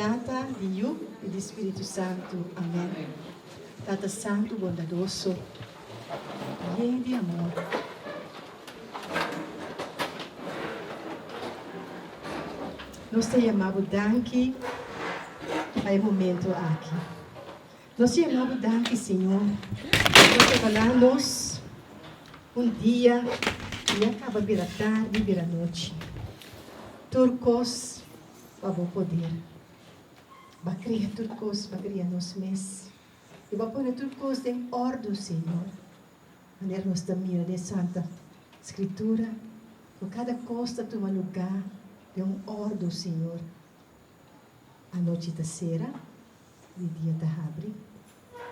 Tata, di Yu i di Spiritu Santu. Amen. Tata Santu bondadoso, yen di amor. Nos ta yama bo danki pa e momento aki. Nos ta yama bo danki, Señor, pa bo regalá nos un dia i a kaba bira tardi, bira nochi. Tur kos pa bo poder. Bo a kria tur kos, bo a kria nos mes. I bo a pone tur kos den òrdu, Señor. Manera nos ta mira den Santa Skritura, ku kada kos ta tuma lugá den un òrdu, Señor. Anochi ta sera, di dia ta habri.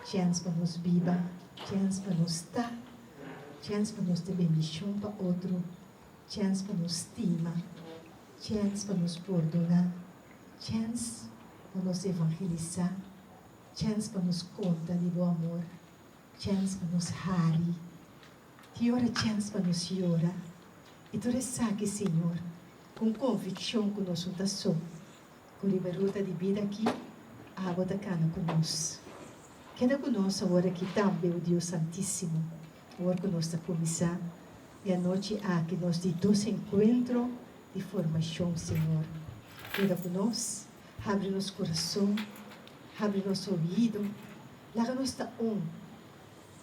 Chèns pa nos biba, chèns pa nos ta, chèns pa nos ta bendishon pa otro, chèns pa nos stima, chèns pa nos pordoná, chèns pa nos evangelisá, chèns pa nos konta di bo amor. Chèns pa nos hari. Ki ora chèns pa nos yora. I tur esaki, Señor, ku un konvikshon ku nos no ta so, ku riba e ruta di bida aki, Abo ta kana ku nos. Keda ku nos awor aki tambe, o Dios Santísimo, awor ku nos ta kuminsá e anochi aki nos di dos enkuentro di formashon, Señor. Keda ku nos, habri nos kurason, habri nos oido. Laga nos ta un,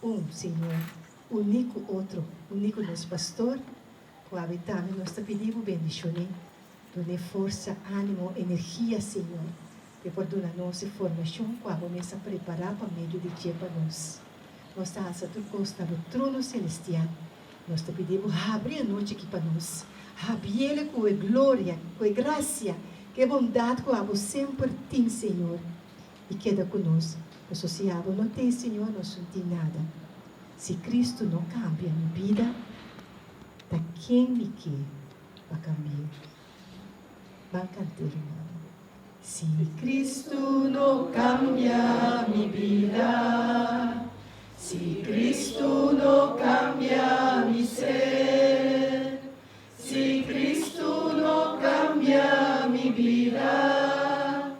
un, Señor, uní ku otro, uní ku nos pastor, ku awe tambe nos ta pidi bo bendishon'é, dun'é forsa, ánimo, energia, Señor, p'e por duna nos e formashon ku abo mes a prepará pa medio di dje pa nos. Nos ta alsa tur kos na bo trono selestial. Nos ta pidi bo habri anochi aki pa nos. Habiele ku e gloria, ku e grasia, ku e bondat ku abo semper tin, Señor. I keda ku nos, paso si abo no tin Señor nos no tin nada. Si Cristo no cambia mi bida, ta ken mi ke pa cambi'é? Ban cant'é rumannan. Si Cristo no cambia mi bida, si Cristo no cambia mi ser, si Cristo no cambia mi bida,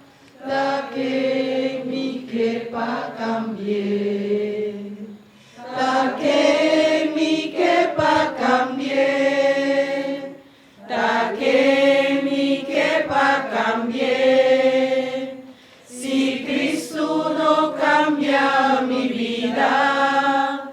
Ta ken mi ke pa kambi'é? Ta ken mi ke pa kambi'é? Ta ken mi ke pa kambi'é? Si Kristu no kambia mi bida,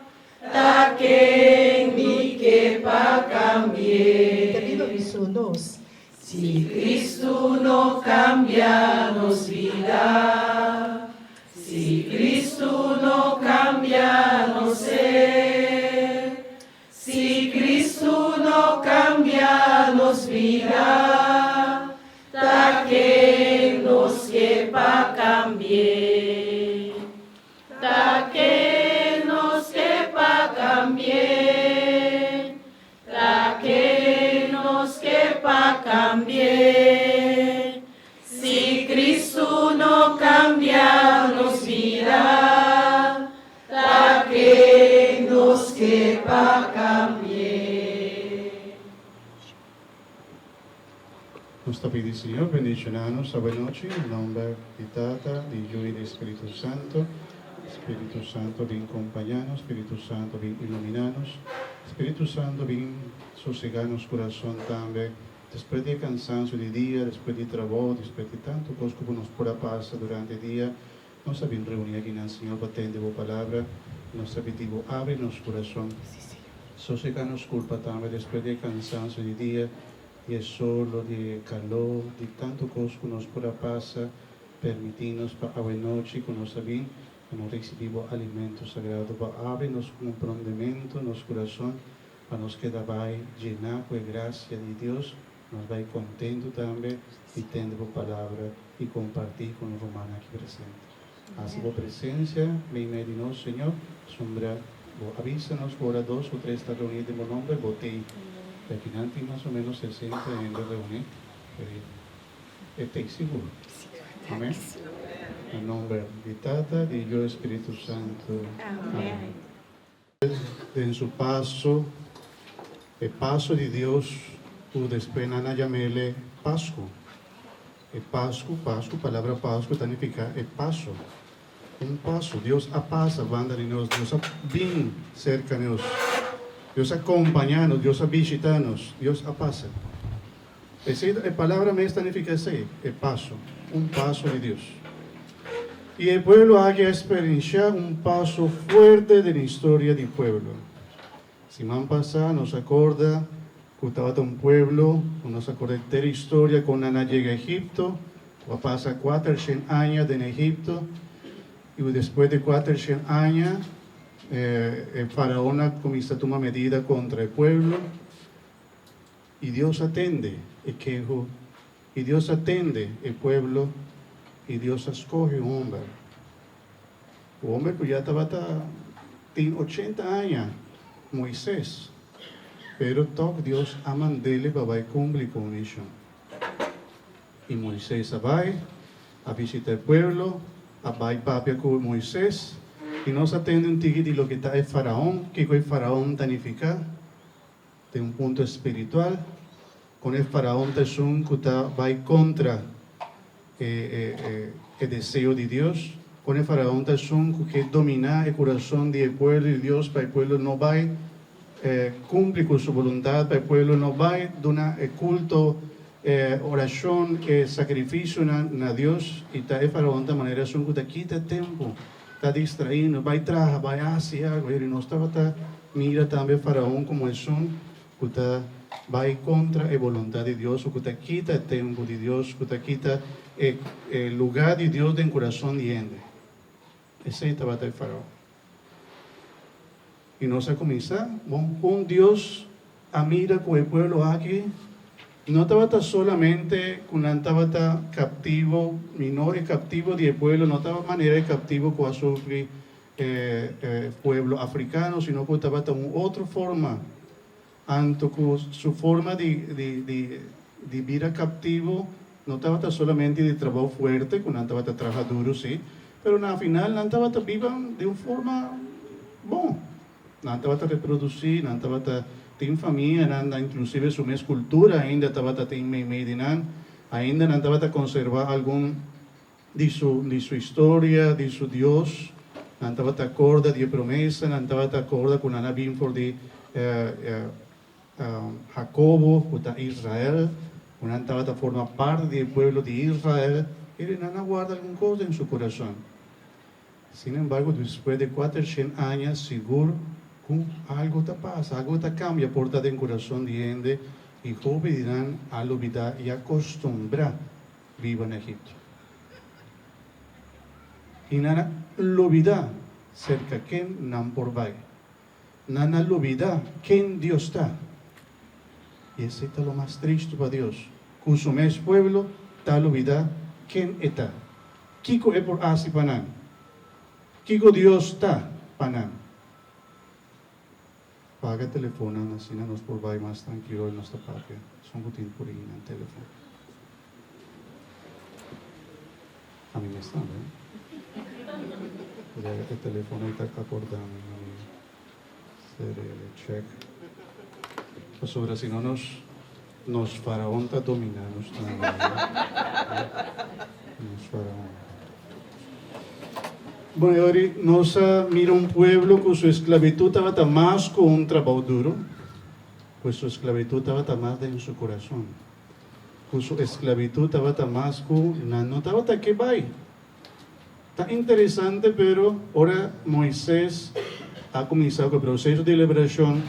ta ken mi ke pa kambi'é? Ta biba mi so nos. Si Cristo no cambia nos bida, si Cristo no cambia nos ser, si Cristo no cambia nos bida, ta ken nos ke pa cambi'é? Ta ken nos ke pa cambi'é? Ta ke nos ke pa kambi'é? Si Kristu no kambia nos bida, ta ke nos ke pa kambi'é? Nos ta pidi Señor bendiciona nos awe nochi na nomber di Tata, di Yu y di Spiritu Santo. Spiritu Santo bin compaña nos, Spiritu Santo bin ilumina nos, Spiritu Santo bin sosega nos curason tambe despues di e cansancio di dia, despues di trabou, despues di tanto cos cu nos por a pasa durante e dia. Nos a bin reuni akinan Señor pa tende bo palabra, nos ta pidi bo abri nos curason, sosega nos culpa tambe despues di e cansancio di dia, di e solo, di e calor, di tanto cos cu nos por a pasa, permiti nos pa awe nochi cu nos a bin pa nos ricibi bo alimento sagrado, bo abri nos comprondemento, nos curason, pa nos keda bay llena cu e gracia di Dios, nos bay contento tambe di tende bo palabra y comparti cu nos rumannan aki presente. Haci bo presencia meimei di nos, Señor, sombra bo avisa nos cu ora dos o tres ta reuni den bo nomber, bo t'ey. Y akinan tin mas o menos sesenta hende reuni, pero e t'ey sigur. Amen. Na nomber di Tata, di Yu y Spiritu Santo. Amen. Den su paso, e paso di Dios ku despues nan a yam'ele Pasku. E Pasku, Pasku, palabra Pasku ta nifiká e paso. Un paso. Dios a pasa banda di nos. Dios a bin serka nos. Dios a kompañá nos. Dios a bishitá nos. Dios a pasa. Esei ta, e palabra mes ta nifiká esei, e paso. Un paso di Dios. I e pueblo aki a eksperenshá un paso fuerte den historia di pueblo. Siman pasá nos a korda ku tabata un pueblo ku nos a korda henter historia kon nan a yega Egipto, ku a pasa kuatershen aña den Egipto i ku despues di kuatershen aña e faraon a kuminsá tuma medida kontra e pueblo i Dios a tende e keho i Dios a tende e pueblo i Dios a skohe un homber. Un homber ku ya tabata tin ochenta aña, Moises. Pero tòg Dios a mand'é pa bai kumpli ku un mishon. I Moises a bai, a bishita e pueblo, a bai papia ku Moises, i nos a tende un tiki di loke ta e faraon, kiko e faraon ta nifiká den un punto espiritual, kon e faraon ta esun ku ta bai kontra e deseo di Dios, kon e faraon ta esun ku ke dominá e kurason di e pueblo di Dios pa e pueblo no bai kumpli ku su boluntat, pa e pueblo no bai duna e kulto, e orashon, e sakrifisionan na Dios. I ta e faraon ta manera esun ku ta kita tempu, ta distraí nos, bai traha, bai hasi algu. I nos tabata mira tambe faraon komo esun ku ta bai kontra e boluntat di Dios o ku ta kita e tempu di Dios, ku ta kita e lugá di Dios den kurason di hende. Esei tabata e Farao. I nos a kuminsá bon kon Dios a mira ku e pueblo aki no tabata solamente ku nan tabata kaptivo, i no e kaptivo di e pueblo no tabata manera e kaptivo ku a sufri e pueblo africano, sino cu tabata un otro forma, anto cu su forma di di di di bira captivo no tabata solamente di trabao fuerte, cu nan tabata traha duro si, pero na final nan tabata biba di un forma bon, nan tabata reproduci, nan tabata tin famia, nan inclusive su mes cultura ainda tabata tin meimei di nan, ainda nan tabata conserva algun Di su, di su historia, di su Dios. Nan tabata corda di e promesa, nan tabata corda cu nan a bin for di Jacobo, cu ta Israel, cu nan tabata forma parti di e pueblo di Israel, y nan a guarda algun cos den su curason. Sin embargo, despues di cuatershen aña, sigur cu algo ta pasa, algo ta cambia por ta den curason di hende, y hopi di nan a lubida y a costumbra biba na Egipto. I nan a lubidá serka ken nan por bai. Nan a lubidá ken Dios ta. I esei ta lo mas tristu pa Dios, ku su mes pueblo ta lubidá ken e ta. Kiko e por hasi pa nan? Kiko Dios ta pa nan? Paga telefonnan asina nos por bai mas trankilo i nos ta papia. Esun ku tin por i nan telefon. Ami mes tambe. Pasobra e telefon ei ta akorda mi na mi CRL check. Pasobra si no nos nos faraon ta domina nos tambe. Nos faraon. Bon, e ora nos a mira un pueblo ku su esklabitut tabata mas ku un trabou duru, pues su esklabitut tabata mas den su kurason. Ku su esklabitut tabata mas ku nan no tabata ke bai. Ta interesante pero ora Moises a kuminsá ku e proseso di liberashon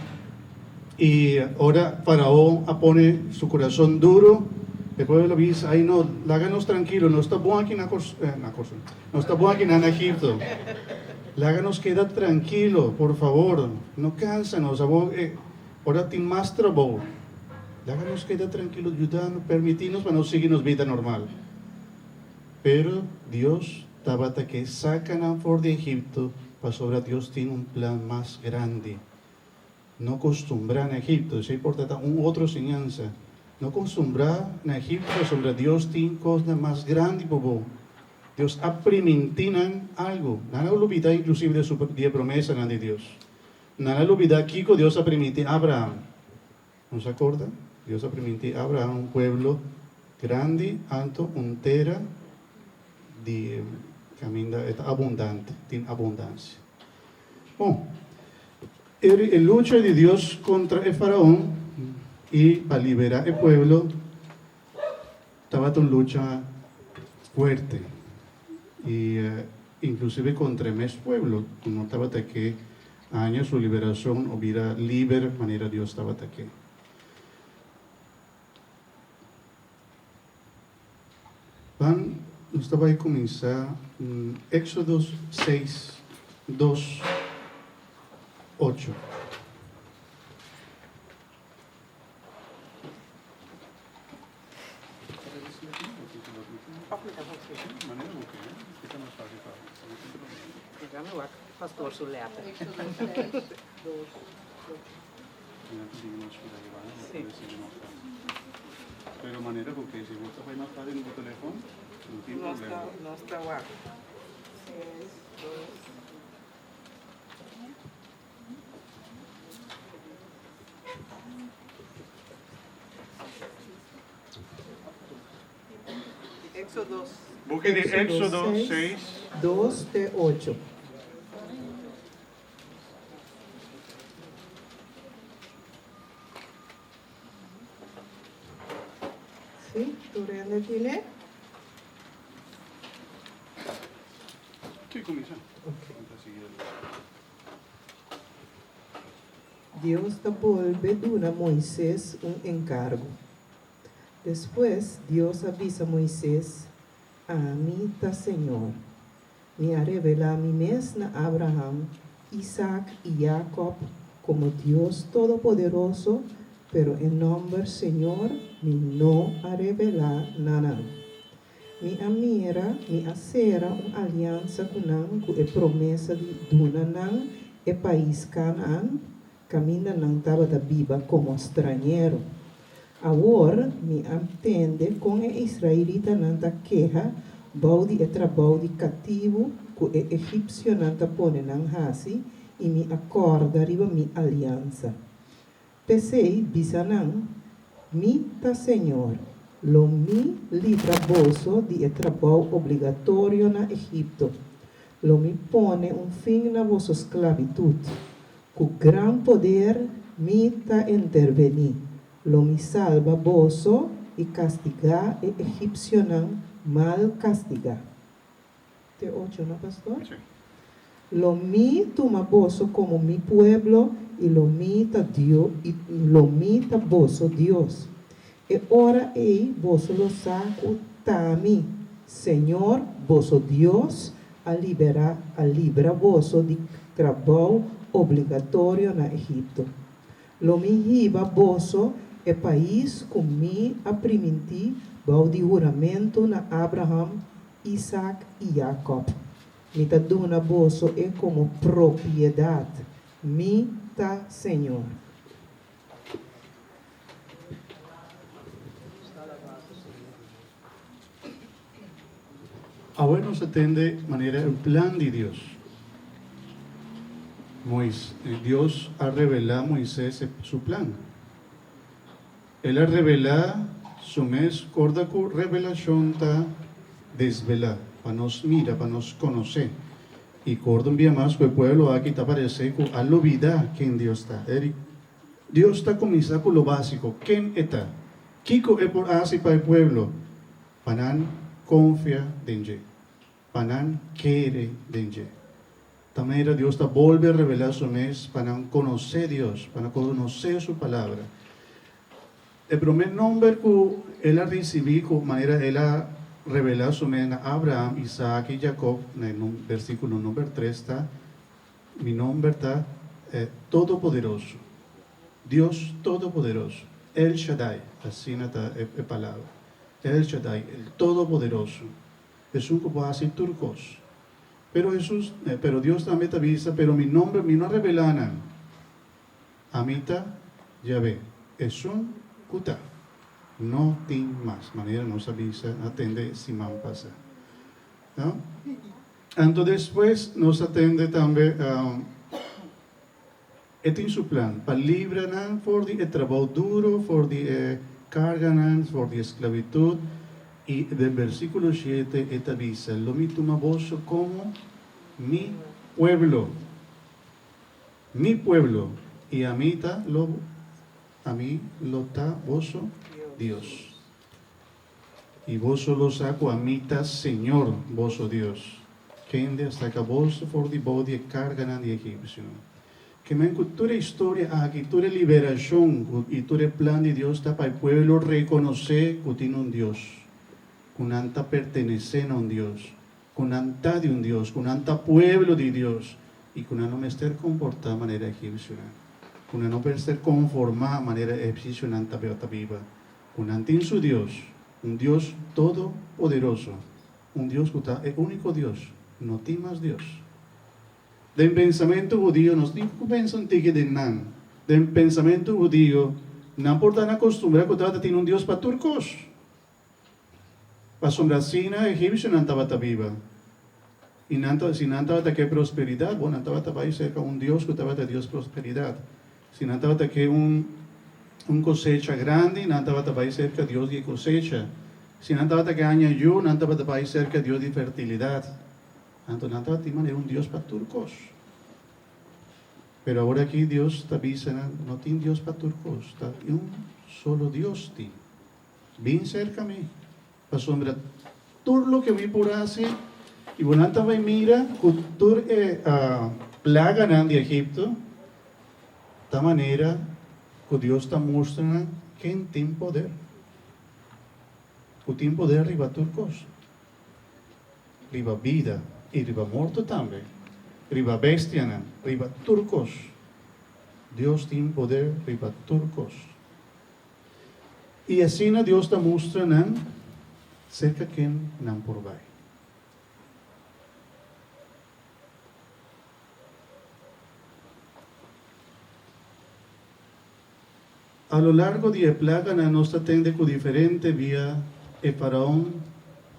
i ora Faraon a pone su kurason duru, e pueblo a bisa, Ai no, laga nos trankilo, nos ta bon aki na na Kòrsou, nos ta bon aki na Egipto. Laga nos keda trankilo, por fabor, no kansa nos, abo ora tin mas trabou. Laga nos keda trankilo, yuda nos, permití nos pa nos sigui nos bida normal. Pero Dios tabata ke saka nan for di Egipto pasobra Dios tin un plan mas grandi. No kostumbrá na Egipto, esei por ta ta un otro siñansa. No kostumbrá na Egipto pasobra Dios tin kosnan mas grandi pa bo. Dios a primintí nan algu. Nan a lubidá inklusive di su di e promesanan di Dios. Nan a lubidá kiko Dios a primintí Abraham. Nos a korda? Dios a primintí Abraham un pueblo. grandi anto un tera di kaminda e ta abundante, tin abundansia. Bon, e lucha di Dios kontra e faraon i pa liberá e pueblo tabata un lucha fuerte i inklusive kontra e mes pueblo ku no tabata ke haña su liberashon o bira liber manera Dios tabata ke. Ban, nos ta bai kuminsá Éxodo seis, dos, ocho. Pero manera ku ke si bo ta bai mas fásil na bo telefòn, no tin problema. Nos ta wak. Seis, dos. Éxodo. Buki di Éxodo seis. Dos te ocho. Sí, tur hende tine? Sí, kuminsá. Ok. Dios ta bolbe duna Moises un enkargo. Despues Dios a bisa Moises, Ami ta Señor. Mi a revelá mi mes na Abraham, Isaak i Jakòb komo Dios Todopoderoso, pero e nòmber Señor mi no a revelá na nan. Mi a mira, mi a sera un aliansa ku nan ku e promesa di duna nan e pais Kanaan, kaminda nan tabata biba komo strañero. Awor mi a tende kon e israelitanan ta keha bou di e trabou di katibu ku e egipsionan ta pone nan hasi, i mi a kòrda riba mi aliansa. P'esei bisa nan, Mi ta señor, lo mi libra boso di e trabou obligatorio na Egipto. Lo mi pone un fin na boso sklabitut. Ku gran poder mi ta intervení, lo mi salba boso i kastigá e egipsionan mal kastigá. Te ocho, no, pastor? Sí. Lo mi tuma boso komo mi pueblo i lo mi ta Dio i lo mi ta boso Dios. E ora ei boso lo sa ku ta mi, Señor, boso Dios, a liberá, a libra boso di trabou obligatorio na Egipto. Lo mi hiba boso e pais ku mi a primintí bou di huramentu na Abraham, Isaak i Jakòb. Mi ta duna boso e komo propiedat. Mi ta Señor. Awe nos ta tende manera e plan di Dios. Mois, Dios a revelá Moises su plan. El a revelá su mes, korda ku revelashon ta desvelá, pa nos mira, pa nos konosé. I korda un bia mas ku e pueblo aki ta paresé ku a lubidá ken Dios ta. Dios ta kuminsá ku lo básiko, ken e ta? Kiko e por hasi pa e pueblo? Pa nan konfia den dje, pa nan kere den dje. Ta manera Dios ta bolbe revelá su mes pa nan konosé Dios, pa nan konosé su Palabra. E promé nòmber ku el a risibí ku manera el a revelá su mes na Abraham, Isaak i Jakòb na e versíkulo number tres ta, Mi nòmber ta e Todopoderoso, Dios Todopoderoso, El Shaddai, asina ta e palabra, El Shaddai, el Todopoderoso, esun ku por hasi tur kos. Pero Hesus, pero Dios tambe ta bisa, Pero mi nòmber mi no a revelá nan. Ami ta Yahvé, esun ku ta. No tin mas, manera nos a bisa na tende siman pasá. No? Anto despues nos a tende tambe e tin su plan pa libra nan for di e trabou duro, for di e. karganan, for di esklabitut, i den versíkulo shete e ta bisa, Lo mi tuma boso komo mi pueblo, mi pueblo, i ami ta lo ami lo ta boso Dios. I boso lo sa ku ami ta Señor, boso Dios, kende a saka boso for di bou di e karganan di egipsionan. Ke men ku tur e historia aki, tur e liberashon ku i tur e plan di Dios ta pa e pueblo rekonosé ku tin un Dios, ku nan ta pertenesé na un Dios, ku nan ta di un Dios, ku nan ta pueblo di Dios i ku nan no mester komportá manera egipsionan, ku nan no mester konformá manera e egipsionan tabata biba. Ku nan tin su Dios, un Dios todopoderoso, un Dios ku ta e úniko Dios, no tin mas Dios. Den pensamentu hudio nos tin ku pensa un tiki den nan. Den pensamentu hudio nan por ta na kostumbrá ku tabata tin un Dios pa tur kos. Pasobra asina egipsionan tabata biba. I nan ta, si nan tabata ke prosperidat, bon, nan tabata bai serka un dios ku tabata dios prosperidat. Si nan tabata ke un, un kosecha grandi, nan tabata bai serka dios di e kosecha. Si nan tabata ke haña yu, nan tabata bai serka dios di fertilidat. Anto nan tabatin manera un dios pa tur kos. Pero awor aki Dios ta bisa nan, no tin dios pa tur kos, ta un solo Dios tin. Bin serka mi, pasobra tur loke mi por hasi, i bo nan ta bai mira ku tur e plaganan di Egipto ta manera ku Dios ta mustra nan ken tin poder, ku tin poder riba tur kos, riba bida i riba morto tambe, riba bestianan, riba tur kos. Dios tin poder riba tur kos. I asina Dios ta mustra nan serka ken nan por bai. A lo largo di e plaganan nos ta tende ku diferente bia e faraon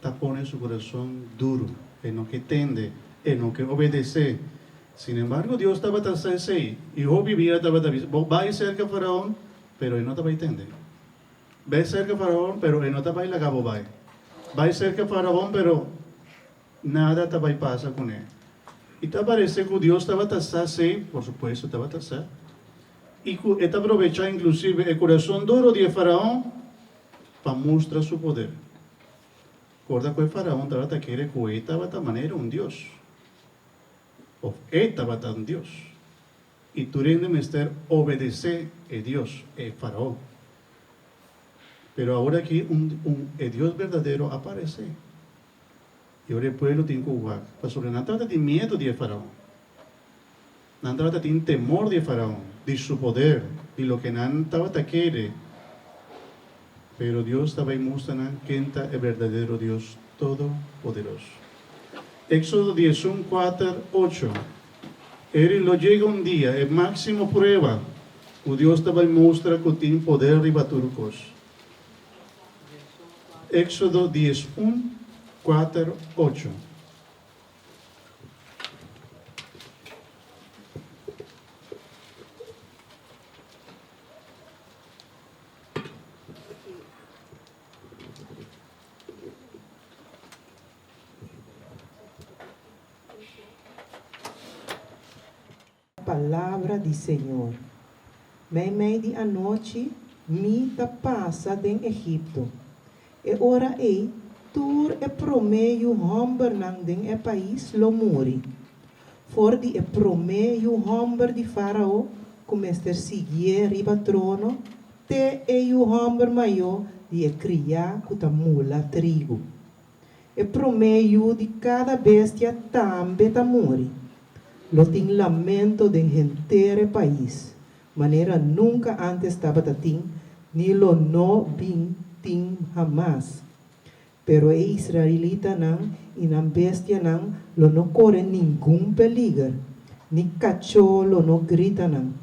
ta pone su kurason duru, e no ke tende, e no ke obedesé. Sinembargo Dios tabata sa esei, i hopi bia tabata bisa, Bo bai serka faraon, Pero e no ta bai tende. Bai serka Faraon, pero e no ta bai laga bo bai. Bai serka Faraon, pero nada ta bai pasa kuné. I ta parese ku Dios tabata sa esei, por supuesto tabata sa, i ku e ta probechá inklusive e kurason duro di e Faraon pa mustra su poder. Korda ku e Faraon tabata kere ku e tabata manera un dios, òf e tabata un dios. I tur hende mester obedesé e Dios, e Faraó. Pero awor aki un un e Dios berdadero a paresé. I ora e pueblo tin ku wak, pasobra nan tabata tin miedu di e Faraó. Nan tabata tin temor di e Faraó, di su poder, di loke nan tabata kere. Pero Dios ta bai mustra nan ken ta e berdadero Dios Todopoderoso. Éxodo 11, 4, 8. Eri lo yega un dia, e máksimo prueba, ku Dios ta bai mustra ku tin poder riba tur kos. Éksodo 11, 4, 8. Palabra di Señor. Meimei di anochi Mi ta pasa den Egipto. E ora ei tur e promé yu hòmbernan den e pais lo muri, for di e promé yu hòmber di Fárao ku mester siguié riba trono te e yu hòmber mayó di e kriá ku ta mula trigu. E promé yu di kada bestia tambe ta muri. Lo tin lamento den henter e pais, manera nunka ántes tabata tin ni lo no bin tin hamas. Pero e israelitanan i nan bestianan lo no kore ningun peliger, ni kachó lo no grita nan.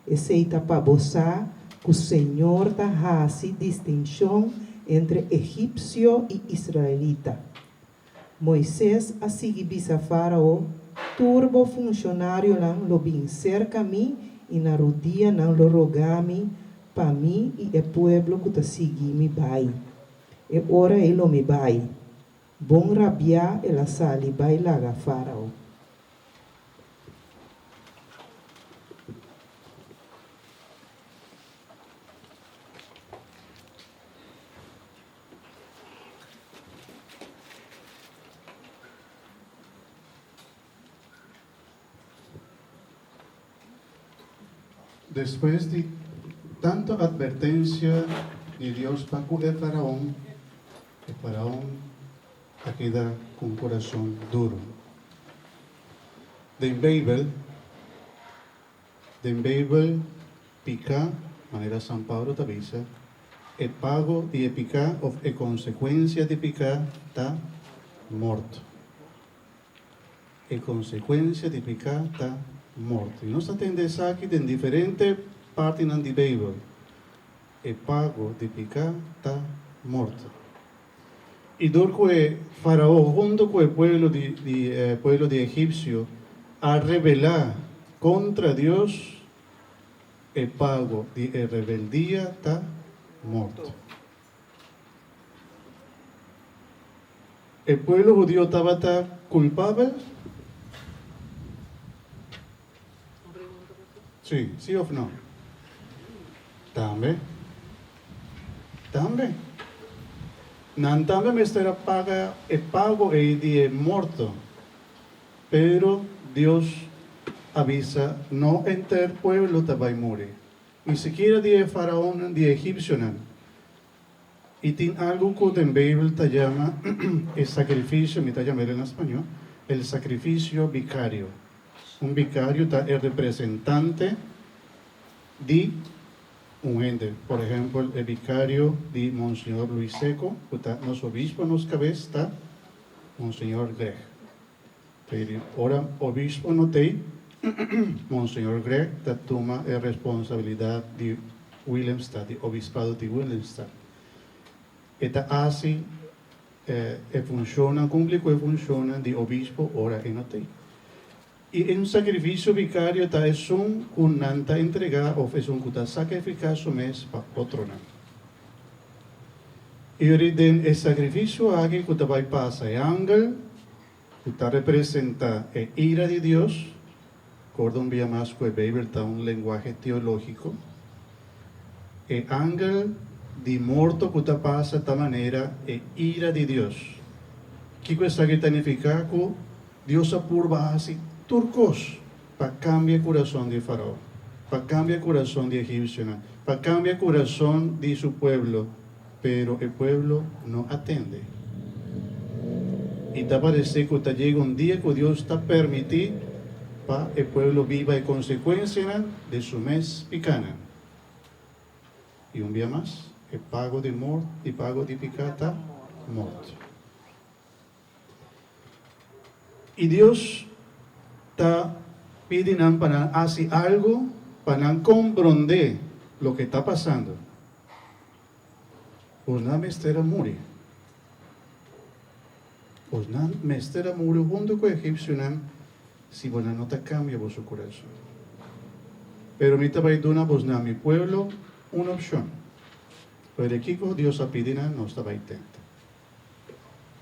Esei ta pa bo sa ku Señor ta hasi distinshon entre egipsio i israelita. Moises a sigui bisa Fárao, Tur bo funshonarionan lo bin serka mi i na rudia nan lo roga mi. pa mi i e pueblo ku ta sigui mi bai. E ora ei lo mi bai. Bon rabiá el a sali bai laga Fárao. Despues di tantu atvertensia di Dios pa ku e faraon, e faraon a keda ku un kurason duru. Den Beibel, den Beibel piká, manera San Pablo ta bisa, e pago di e piká òf e konsekuensia di piká ta morto. E konsekuensia di piká ta morto. I nos ta tende esaki den diferente partinan di Beibel. E pago di piká ta morto. I dor ku e Farao huntu ku e pueblo di di e pueblo di egipsio a rebelá kontra Dios, e pago di e rebeldia ta morto. E pueblo hudio tabata culpabel? Sí, sí of no? Tambe. Tambe. Nan tambe mester a paga e pago ei di e morto. Pero Dios a bisa, no henter pueblo ta bai muri. Ni sikiera di e faraonnan, di e egipsionan. I tin algu ku den Beibel ta yama e sakrifisio, mi ta yam'el na spañó, el sakrifisio bikario. Un bikario ta e representante di un hende. Por ehèmpel, e bikario di Monseñor Luis Seco, ku ta nos obispo nos kabes, ta Monseñor Greg. P'e ora obispo no t'ei, Monseñor Greg ta tuma e responsabilidat di Willemstad, di obispado di Willemstad. E ta hasi e funshonnan, kumpli ku e funshonnan di obispo ora e no t'ei. I un sakrifisio vikario ta esun ku nan ta entregá òf esun ku ta sakrifiká su mes pa otronan. I ori den e sakrifisio aki ku ta bai pasa e angel, ku ta representá e ira di Dios, korda un bia mas ku e Beibel ta un lenguahe teológiko, e angel di morto ku ta pasa ta manera e ira di Dios. Kiko esaki ta nifiká? Ku Dios a purba hasi tur kos pa kambia kurason di Farao, pa kambia kurason di egipsionan, pa kambia kurason di su pueblo, pero e pueblo no a tende. I ta parese ku ta yega un dia ku Dios ta permití pa e pueblo biba e konsekuensianan di su mes pikánan. I un bia mas, e pago di mort, di pago di piká ta mort. I Dios ta pidi nan pa nan hasi algu pa nan komprondé loke ta pasando. Bosnan mester a muri. Bosnan mester a muri huntu ku e egipsionan si bonan no ta kambia boso kurason. Pero mi ta bai duna bosnan, mi pueblo, un opshon. Pero kiko Dios a pidi nan, nos ta bai tenta.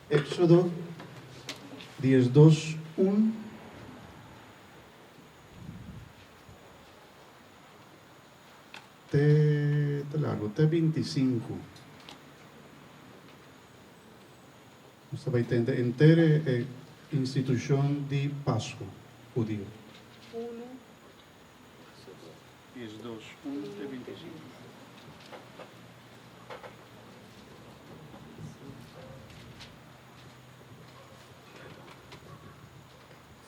Éxodo 12, un. Te ta largo, te 25. Nos ta bai tende henter e institushon di Pasku hudiu. 12, un te 25.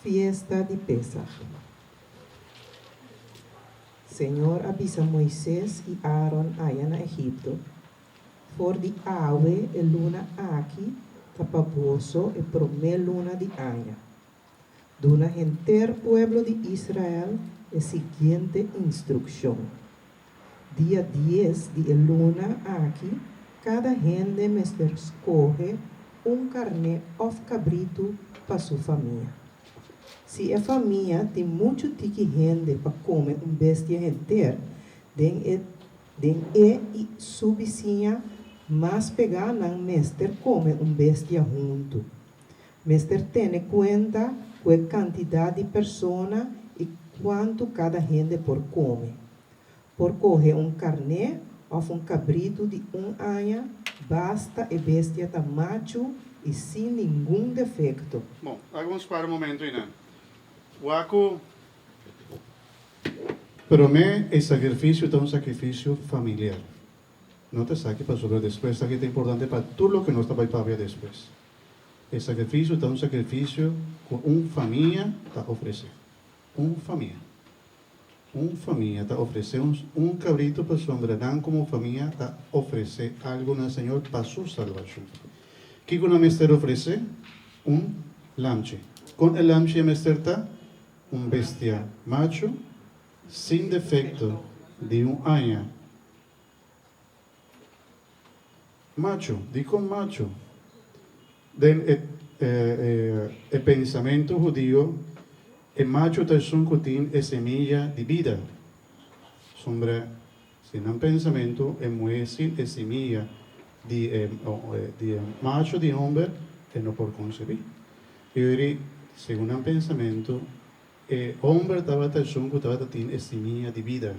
Fiesta di Pesach. Señor a bisa Moises i Aaron aya na Egipto, For di awe e luna aki ta pa boso e promé luna di aña. Duna henter pueblo di Israel e siguiente instrukshon, Dia dies di e luna aki kada hende mester skohe un karné òf kabritu pa su famia. Si e famia tin muchu tiki hende pa kome un bestia henter, den e. Den e i su bisiña mas pegá nan mester kome un bestia huntu. Mester tene kuenta ku e kantidat di persona i kuantu kada hende por kome. Por kohe un karné òf un kabritu di un aña, basta e bestia ta machu i sin ningun defekto. Bon, laga nos para un momento einan. Wak ku Promé, e sakrifisio ta un sakrifisio familiar. No ta esaki pasobra despues esaki ta importante pa tur loke nos ta bai papia despues. E sakrifisio ta un sakrifisio ku un famia ta ofresé. Un famia. Un famia ta ofresé un un kabritu pasobra nan komo famia ta ofresé algu na Señor pa su salbashon. Kiko nan mester ofresé? Un lamchi. Kon e lamchi e mester ta? Un bestia machu, sin defekto, di un aña. Machu, dikon machu? Den e e pensamentu hudio, e machu ta esun ku tin e semilla di bida. Sombra, si nan pensamentu, e muhé sin e semilla di e di e machu di homber, e no por konsebí. Yuri, segun nan pensamentu, e homber tabata esun ku tabata tin e simia di bida.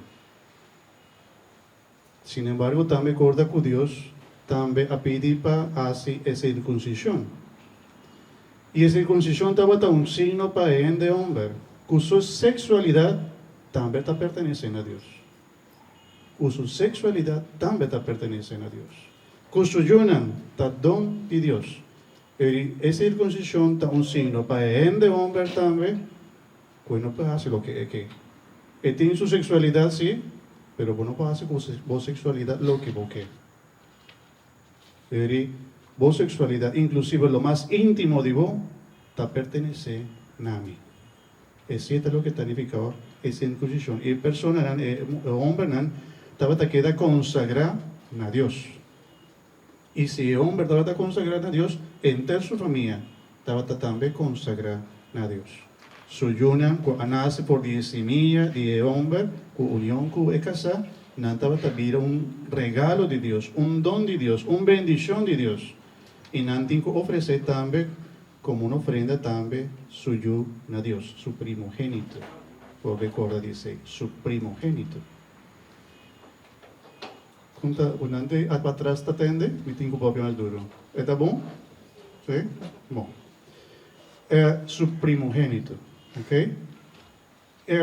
Sin embargo, tambe korda ku Dios tambe a pidi pa hasi e sirkunsishon. I e sirkunsishon tabata un signo pa e hende homber ku su seksualidat tambe ta pertenesé na Dios. Ku su seksualidat tambe ta pertenesé na Dios. Ku su yunan ta don di Dios. Eri, e sirkunsishon ta un signo pa e hende homber tambe ku e no por hasi loke e ke. E tin su seksualidat si, pero bo no por hasi ku bo seksualidat loke bo ke. Eri, bo seksualidat, inklusive lo mas íntimo di bo, ta pertenesé na mi. Esei ta loke ta nifiká e sirkunsishon. E personanan, e hombernan, tabata keda konsagrá na Dios. I si e homber tabata konsagrá na Dios, henter su famia tabata tambe konsagrá na Dios. Su yunan ku a nase for di e simia di e homber ku union ku e kasá, nan tabata bira un regalo di Dios, un don di Dios, un bendishon di Dios. I nan tin ku ofresé tambe komo un ofrenda tambe su yu na Dios, su primogénito. Por rekorda di esei, su primogénito. Kon ta ku nan te ap atras ta tende? Mi tin ku papia mas duru. E ta bon? Sí? Bon. E su primogénito. Ok? E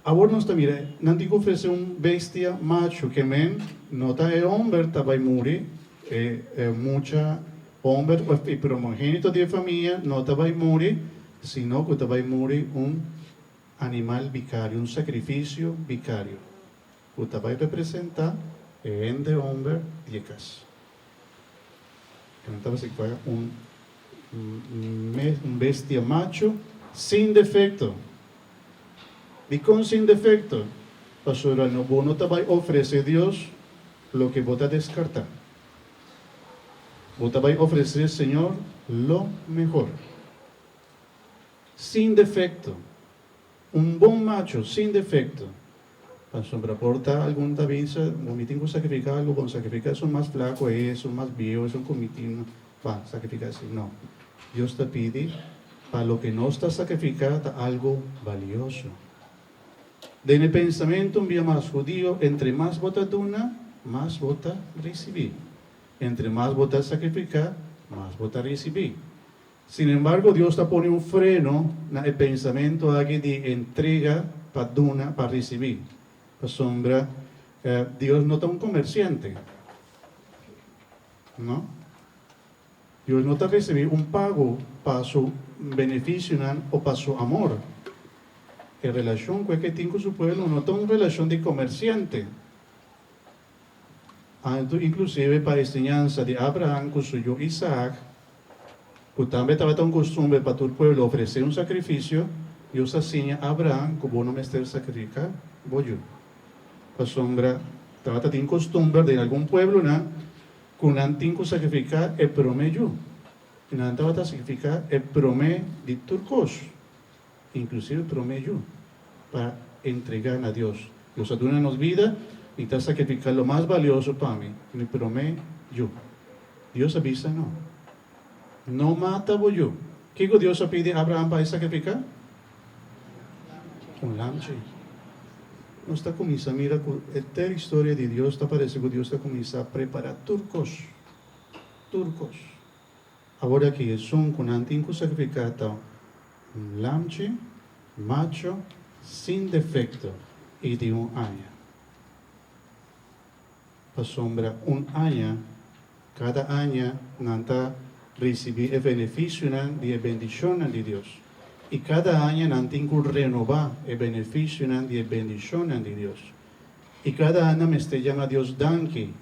awor nos ta mira, nan tin ku ofresé un bestia machu ke men no ta e homber ta bai muri, e e mucha homber òf e primogénito di e famia no ta bai muri, sino ku ta bai muri un animal bikario, un sakrifisio bikario. Ku ta bai representá e hende homber di e kas. E nan tabata signifiká un un bestia machu sin defekto. Dikon sin defekto? Pasobra no bo no ta bai ofresé Dios loke bo ta deskartá. Bo ta bai ofresé Señor lo mehor. Sin defekto. Un bon macho, sin defecto. Pasobra por ta algun ta bisa, bo mi tin cu sacrifica algo, bon sacrifica esun mas flaco ey, esun mas bieu, esun cu mi tin, ba, sacrifica esey. No. Dios ta pidi pa loke nos ta sacrifica ta algo balioso. Den e pensamento un bia mas hudio, entre mas bo ta duna, mas bo ta ricibi. Entre mas bo ta sacrifica, mas bo ta ricibi. Sin embargo, Dios ta pone un freno na e pensamentu aki di entrega pa duna pa risibí, pasobra Dios no ta un komersiante. No. Dios no ta risibí un pago pa su benefisionan o pa su amor. E relashon ku e ke tin ku su pueblo no ta un relashon di komersiante. Anto inklusive pa e siñansa di Abraham ku su yu Isaak, ku tambe tabata un kustumber pa tur pueblo ofresé un sakrifisio, Dios a siña Abraham ku bo no mester sakrifiká bo yu. Pasobra tabata tin kustumber den algun pueblonan ku nan tin ku sakrifiká e promé yu, i nan tabata sakrifiká e promé di tur kos, inklusive promé yu, pa entregá na Dios. Dios a duna nos bida. Mi ta sakrifiká lo mas balioso pa mi, mi promé yu. Dios a bisa no. No mata bo yu. Kiko Dios a pidi Abraham pa e sakrifiká? Un lamchi. Nos ta kuminsá mira ku henter historia di Dios ta parese ku Dios ta kuminsá prepará tur kos. Tur kos. Awor aki esun ku nan tin ku sakrifiká ta un lamchi macho sin defekto i di un aña. Pasobra un aña, kada aña nan ta risibí e benefisionan di e bendishonnan di Dios. I kada aña nan tin ku renobá e benefisionan di e bendishonnan di Dios. I kada aña mester yama Dios danki.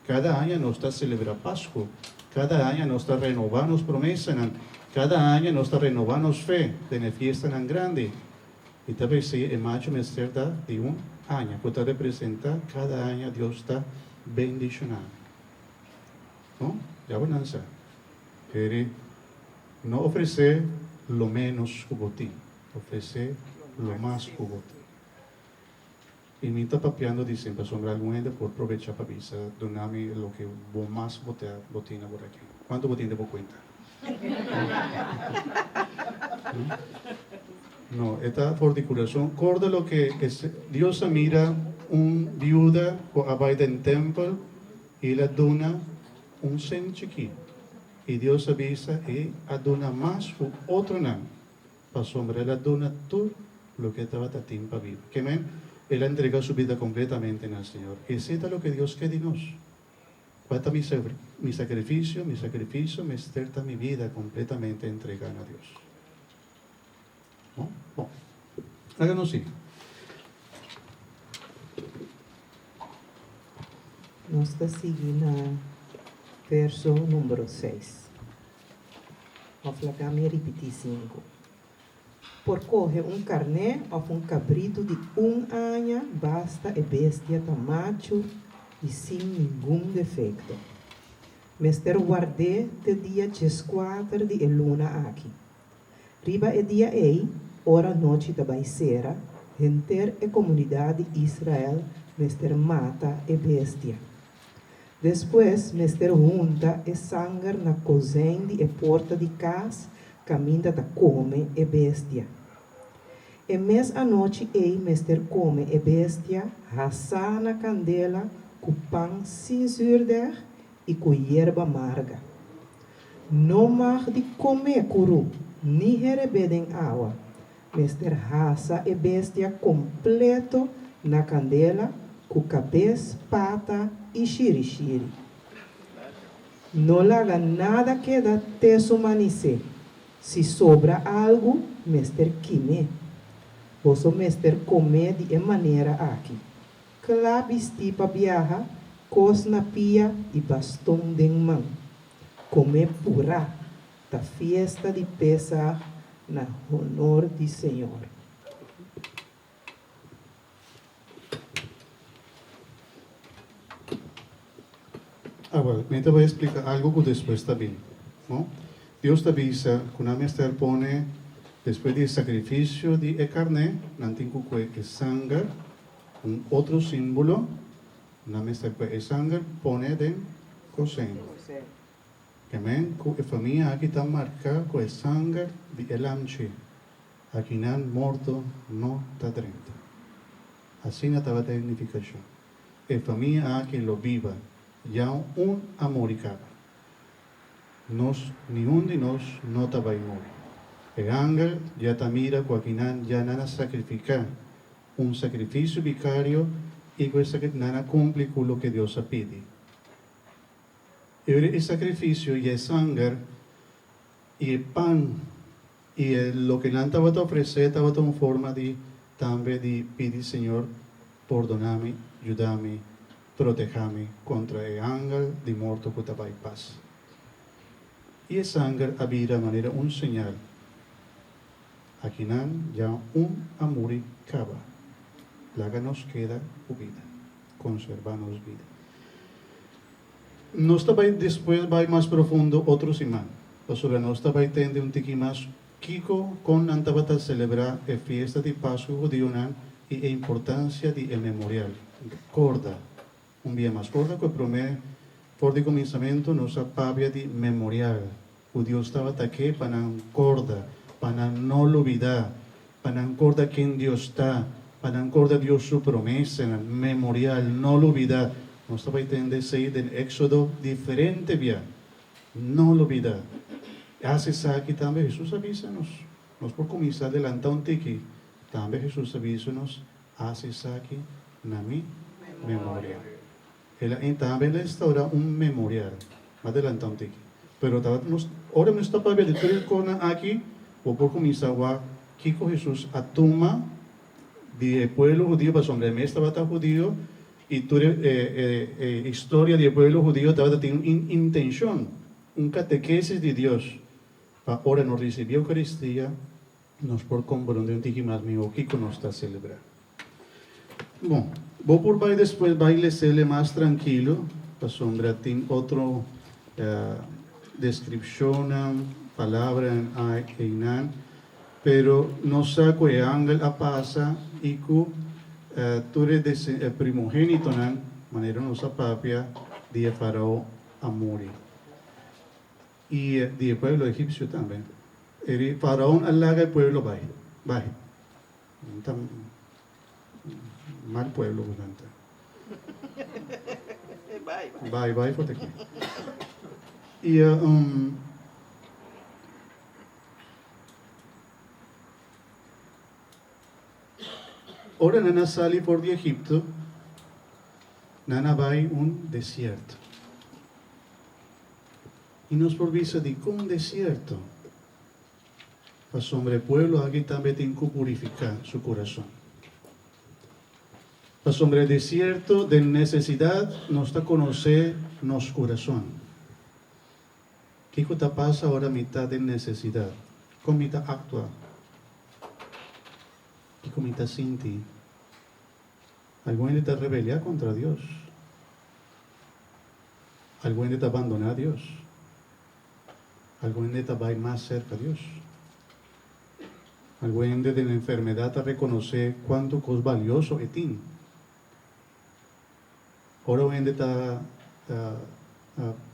Kada aña nos ta selebrá Pasku. Kada aña nos ta renobá nos promesanan. Kada aña nos ta renobá nos fe den e fiestanan grandi. I ta p'esei e machu mester ta di un aña, ku ta representá kada aña Dios ta bendishoná. No, ya bo nan sa. Kere no ofresé lo ménos ku bo tin, ofresé lo mas ku bo tin. I mi ta papiando di sin pasobra algun hende por probecha pa bisa, Duna mi loke bo mas bo ta bo tin awor aki. Kuantu bo tin den bo kuenta? No, e ta for di kurason. Korda loke Dios a mira un biuda ku a bai den tempel i el a duna un sent chikí. I Dios a bisa e a duna mas ku otronan. Pasobra el a duna tur loke e tabata tin pa biba. Ke men, el a entrega su bida kompletamente na Señor. Esei ta loke Dios ke di nos. Kua ta mi mi sakrifisio? Mi sakrifisio mester ta mi bida kompletamente entregá na Dios. Bon, bon. Laga nos sigui. Nos ta sigui na verso numero seis. Òf laga mi ripití sinku. Por kohe un karné òf un kabritu di un aña, basta e bestia ta machu i sin ningun defekto. Mester ward'é te dia dieskuater di e luna aki. Riba e dia ei, ora nochi ta bai sera, henter e komunidat di Israel mester mata e bestia. Despues mester hunta e sanger na kozijn di e porta di kas kaminda ta kome e bestia. E mes anochi ei mester kome e bestia hasá na kandela ku pan sin zürdeg i ku yerba marga. No mag di kome kurú ni herebé den awa. Mester hasa e bestia kompleto na kandela ku kabes, pata i shirishiri. No laga nada keda te su manisé. Si sobra algu, mester kim'é. Boso mester kom'é di e manera aki, kla bistí pa biaha, kos na pia i baston den man. Kom'é purá. Ta fiesta di Pesach na honor di Señor. Awor, mi ta bai splika algu ku despues ta bin. No? Dios ta bisa ku nan mester pone, despues di e sakrifisio di e karné, nan tin ku kue e sanger, un otro símbolo, nan mester kue e sanger pone den kosen. Amen ku e famia aki ta marka ku e sanger di e lamchi, akinan morto no ta drenta. Asina tabata e nifikashon. E famia aki lo biba ya un a muri kaba. Nos, niun di nos no ta bai muri. E angel ya ta mira ku akinan ya nan a sakrifiká un sakrifisio bikario i ku e nan a kumpli ku loke Dios a pidi. Ora e sakrifisio i e sanger i e pan i e loke nan tabata ofresé tabata un forma di tambe di pidi Señor, Pordona mi, yuda mi, proteha mi kontra e angel di morto ku ta bai pas. I e sanger a bira manera un señal. Akinan ya un a muri kaba. Laga nos keda ku bida. Konserba nos bida. Nos ta bai despues bai mas profundo otro siman, pasobra nos ta bai tende un tiki mas kiko kon nan tabata selebrá e fiesta di Pasku hudionan i e importansia di e memorial. Korda. Un bia mas. Korda ku e promé for di kuminsamentu nos a papia di memorial, ku Dios tabata ke pa nan korda, pa nan no lubidá, pa nan korda ken Dios ta, pa nan korda Dios su promesanan. Memorial, no lubidá. Nos ta bai tende esei den Éksodo diferente bia. No lubidá. Hasi esaki tambe Hesus a bisa nos. Nos por kuminsá delantá un tiki. Tambe Hesus a bisa nos, Hasi esaki na mi memoria. El a tambe el a instaurá un memorial. Mas adelantá un tiki. Pero tabata nos, ora nos ta papia di tur e kosnan aki, bo por kuminsá wak kiko Hesus a tuma di e pueblo hudio, pasobra e mes tabata hudio i tur e historia di e pueblo hudio tabata tin un intenshon, un katekesis di Dios pa ora nos risibí Eukaristia, Nos por komprondé un tiki mas mihó kiko nos ta selebrá. Bon, bo por bai despues bai les'é mas trankilo, pasobra tin otro deskripshonnan, palabranan einan, pero nos sa ku e angel a pasa i ku tur e primogénitonan, manera nos a papia, di e farao a muri. I di e pueblo egipsio tambe. E faraon a laga e pueblo bai, bai. Nan ta mal pueblo ku nan ta. Bai, bai for di aki. I ora nan a sali for di Egipto, nan a bai un desierto. I nos por bisa dikon desierto? Pasobra e pueblo aki tambe tin ku purifiká su kurason. Pasobra e desierto den nesesidat nos ta konosé nos kurason. Kiko ta pasa ora mi ta den nesesidat? Kon mi ta aktua? Kiko mi ta sinti? Algun hende ta rebeliá kontra Dios. Algun hende ta bandoná Dios. Algun hende ta bai mas serka Dios. Algun hende den enfermedat ta rekonosé kuantu kos balioso e tin. Ora un hende ta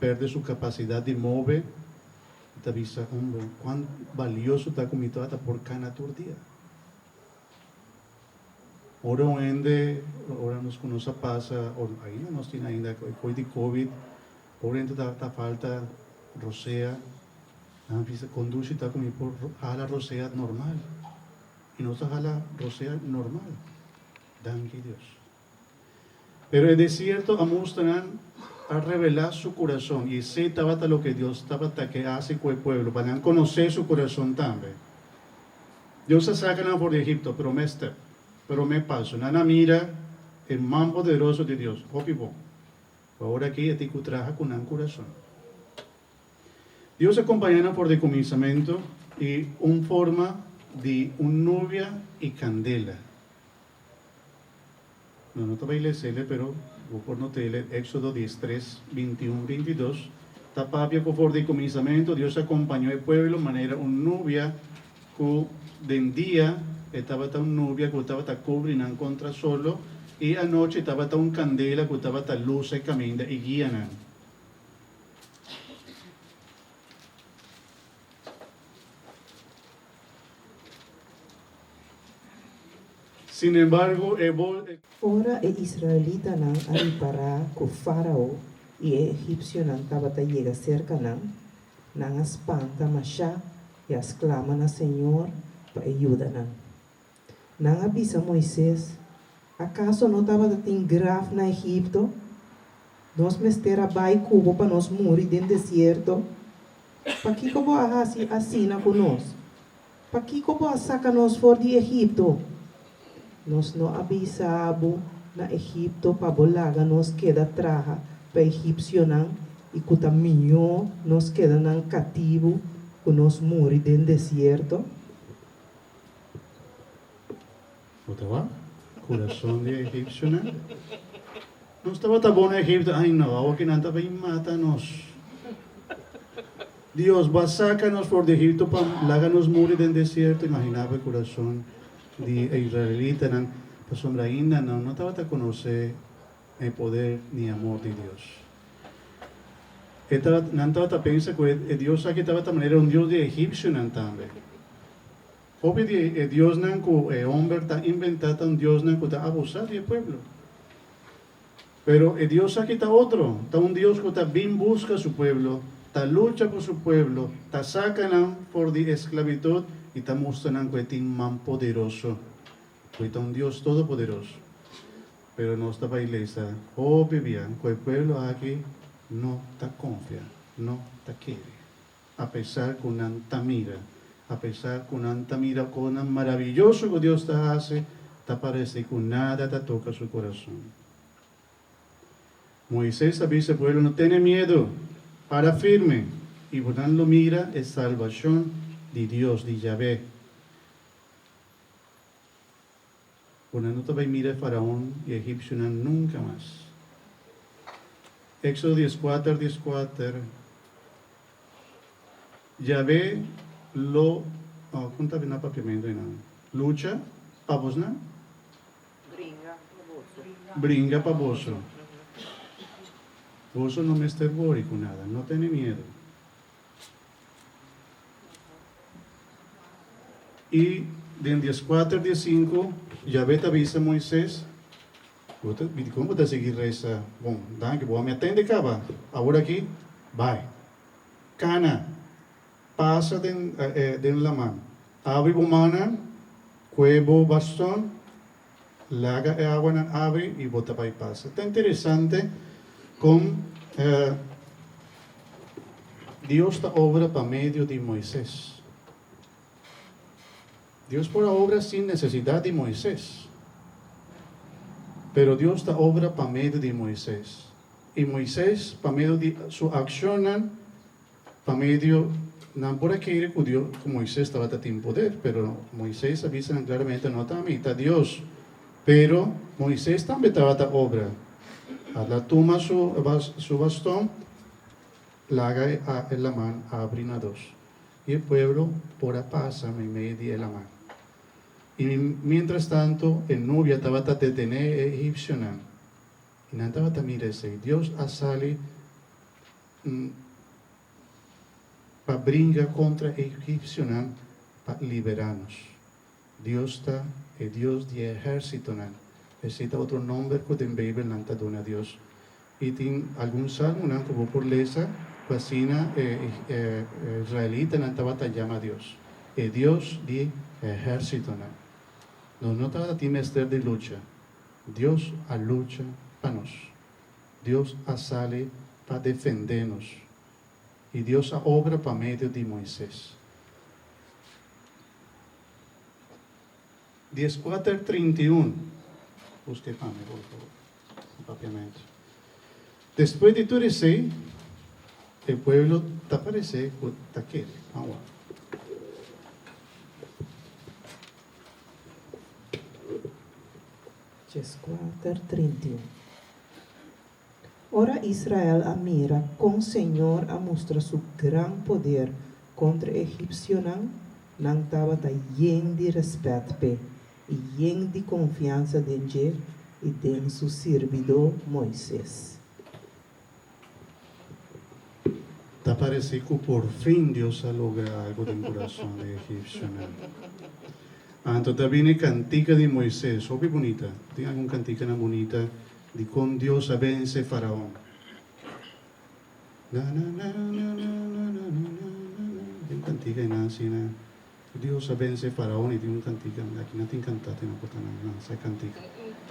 pèrdè su kapasidat di move, e ta bisa, Hombre, kuan balioso ta ku mi tabata por kana tur dia. Ora un hende, ora nos ku nos a pasa, o ainda nos tin ainda e koi di covid, ora hende ta ta falta rosea, nan a bisa kondushi ta ku mi por hala rosea normal, i nos ta hala rosea normal, danki Dios. Pero e desierto a mustra nan, a revelá su kurason, i esei tabata loke Dios tabata ke hasi ku e pueblo, pa nan konosé su kurason tambe. Dios a saka nan for di Egipto, promé step, promé paso. Nan a mira e man poderoso di Dios. Hopi bon. Awor aki e tin ku traha ku nan kurason. Dios a kompañá nan for di kuminsamentu i un forma di un nubia i kandela. No, no ta bai les'ele, pero bo por not'ele, Éxodo diestres, bintiun, bintidos, ta papia ku for di kuminsamentu Dios a kompañó e pueblo manera un nubia ku den dia e tabata un nubia ku tabata kubri nan kontra solo i anochi tabata un kandela ku tabata lus e kaminda i guia nan. Sin embargo, e bol. Ora e israelitanan a ripará ku Fárao i e egipsionan tabata yega serka nan, nan a spanta mashá i a sklama na señor pa e yuda nan. Nan a bisa Moises, Akaso no tabata tin graf na Egipto? Nos mester a bai ku bo pa nos muri den desierto? Pakiko bo a hasi asina ku nos? Pakiko bo a saka nos for di Egipto? Nos no a bisa bo na Egipto pa bo laga nos keda traha pa egipsionan i ku ta mihó nos keda nan katibu ku nos muri den desierto? Bo ta wak kurason di e egipsionan? Nos tabata bon na Egipto, ai no, awor ki nan ta bin mata nos. Dios, bo a saka nos for di Egipto pa laga nos muri den desierto? Imaginá bo e kurason di e israelitanan. Pasobra ainda nan no tabata konosé e poder ni amor di Dios. E tabata, nan tabata pensa ku e Dios aki tabata manera un dios di egipsionan tambe. Hopi di e diosnan ku e homber ta inventá ta un diosnan ku ta abusá di e pueblo. Pero e Dios aki ta otro, ta un Dios ku ta bin buska su pueblo, ta lucha pa su pueblo, ta saka nan for di esklabitut i ta mustra nan ku e tin man poderoso, ku e ta un Dios todopoderoso. Pero nos ta bai lesa hopi bia ku e pueblo aki no ta konfia, no ta kere, apesar ku nan ta mira, apesar ku nan ta mira konan maraviyoso ku Dios ta hasi, ta parese ku nada ta toka su kurason. Moises a bisa e pueblo, No tene miedu, para firme, i bo nan lo mira e salbashon di Dios, di Yahvé. Bo nan no ta bai mira e faraon i e egipsionan nunka mas. Éksodo dieskuater, dieskuater, Yahvé lo, oh, kon ta bini na papiamentu einan? Lucha pa bosnan? Bringa pa boso. Bringa pa boso. Boso no mester wori ku nada. No tene miedu. I den dieskuater diesinku, Yahvé ta bisa Moises, Bo ta, dikon bo ta sigui resa? Bon, danki, bo a mi atende kaba. Awor aki, bai. Kana, pasa den den laman. Abri bo mannan, kue bo baston, laga e awanan abri i bo ta bai pasa. Ta interesante kon Dios ta obra pa medio di Moises. Dios por a obra sin nesesidat di Moises. Pero Dios ta obra pa medio di Moises. I Moises, pa medio di su akshonnan, pa medio, nan por a kere ku Dios, ku Moises tabata tin poder, pero Moises a bisa nan klaramente, No ta ami, ta Dios. Pero Moises tambe tabata obra. Al a tuma su su baston, laga e laman abri na dos, i e pueblo por a pasa meimei di e laman. I miéntras tantu e nubia tabata detené e egipsionan. I nan tabata mira esei. Dios a sali pa bringa kontra e egipsionan pa liberá nos. Dios ta e Dios di e ehérsitonan. Esei ta otro nòmber ku den Beibel nan ta duna Dios. I tin algun salmonan ku bo por lesa ku asina e israelitanan tabata yama Dios, e Dios di e ehérsitonan. Nos no tabata tin mester di lucha. Dios a lucha pa nos. Dios a sali pa defendé nos. I Dios a obra pa medio di Moises. Dieskuater 31. Buska e pa mi, por favor. Papiamentu. Despues di tur esei, e pueblo ta paresé ku ta kere. Ban wak. Dieskuater 31. Ora Israel a mira kon Señor a mustra su gran poder kontra e egipsionan, nan tabata yen di rèspèt p'e i yen di konfiansa den dje i den su sirbidó Moises. Ta parece cu por fin Dios a logra algo den curason di egipcionan. Anto ta bini cantica di Moises, hopi bunita. Tin algun canticanan bunita di con Dios a vence Faraon. Na na na na na na na na na na. Tin un cantica einan asina. Dios a vence Faraon y tin un cantica, aki nan tin cantate no por ta nan nan sa e cantica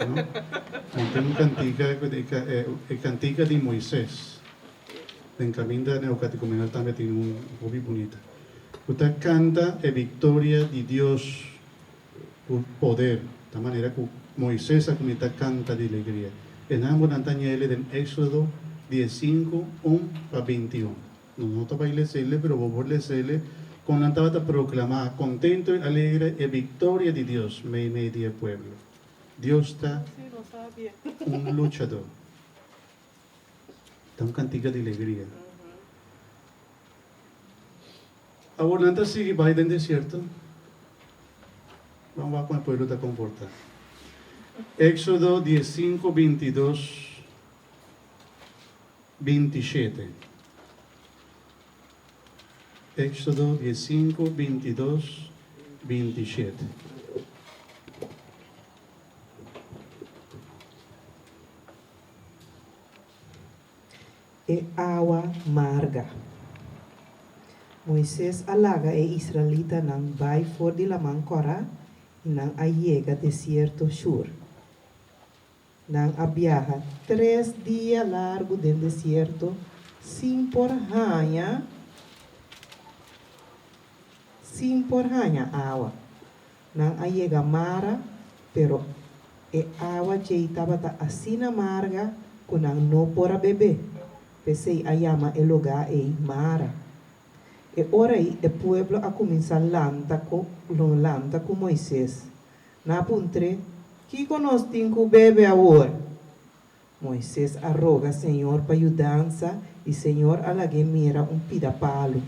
no nan tin un cantica e cantica di Moises den caminda neocatecumenal tambe tin un hopi bunita cu ta canta e victoria di Dios cu poder ta manera cu Moises a cuminta canta di alegria e nan bo nan ta ñele den Exodo diesinco un pa bintiun. Nos no ta bai lesele, pero bo por lesele kon nan tabata proklamá kontento i alegre e viktoria di Dios meimei di e pueblo. Dios ta un luchadó. Ta un kantika di legria. Awor nan ta sigui bai den desierto. Ban wak kon e pueblo ta komportá. Éxodo 15, 22, 27. Éxodo 15, 22, 27. E awa marga. Moises a laga e israelitanan bai for di Laman Kòrá i nan a yega desierto Shur. Nan a biaha tres dia largu den desierto sin por haña sin por haña awa. Nan a yega Mara, pero e awa djei tabata asina marga ku nan no por a bebé. P'esei a yama e lugá ei Mara. E ora ei e pueblo a kuminsá lanta ku lanta ku Moises. Nan a puntr'é, Kiko nos tin ku bebe awor? Moises a roga Señor pa yudansa i Señor a lag'é mira un pida palu.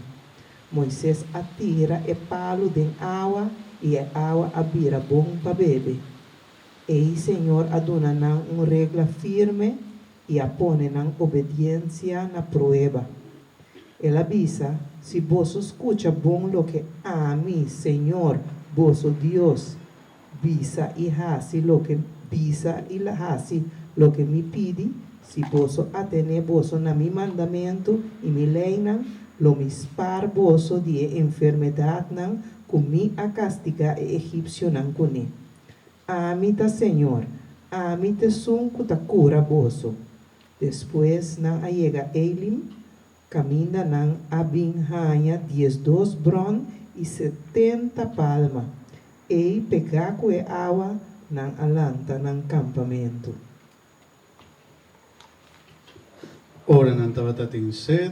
Moises a tira e palu den awa i e awa a bira bon pa bebe. Ei Señor a duna nan un regla firme i a pone nan obediensia na prueba. El a bisa, Si boso skucha bon loke ami, Señor, boso Dios, bisa i hasi loke bisa i hasi loke mi pidi, si boso atené boso na mi mandamentu i mi leinan, lo mi spar boso di e enfermedatnan ku mi a kastigá e egipsionan kuné. Ami ta Señor, ami t'esun ku ta kura boso. Despues nan a yega Elim, kaminda nan a bin haña 12 bron i 70 palma. Ei pegá ku e awa, nan a lanta nan kampamentu. Ora nan tabata tin sed,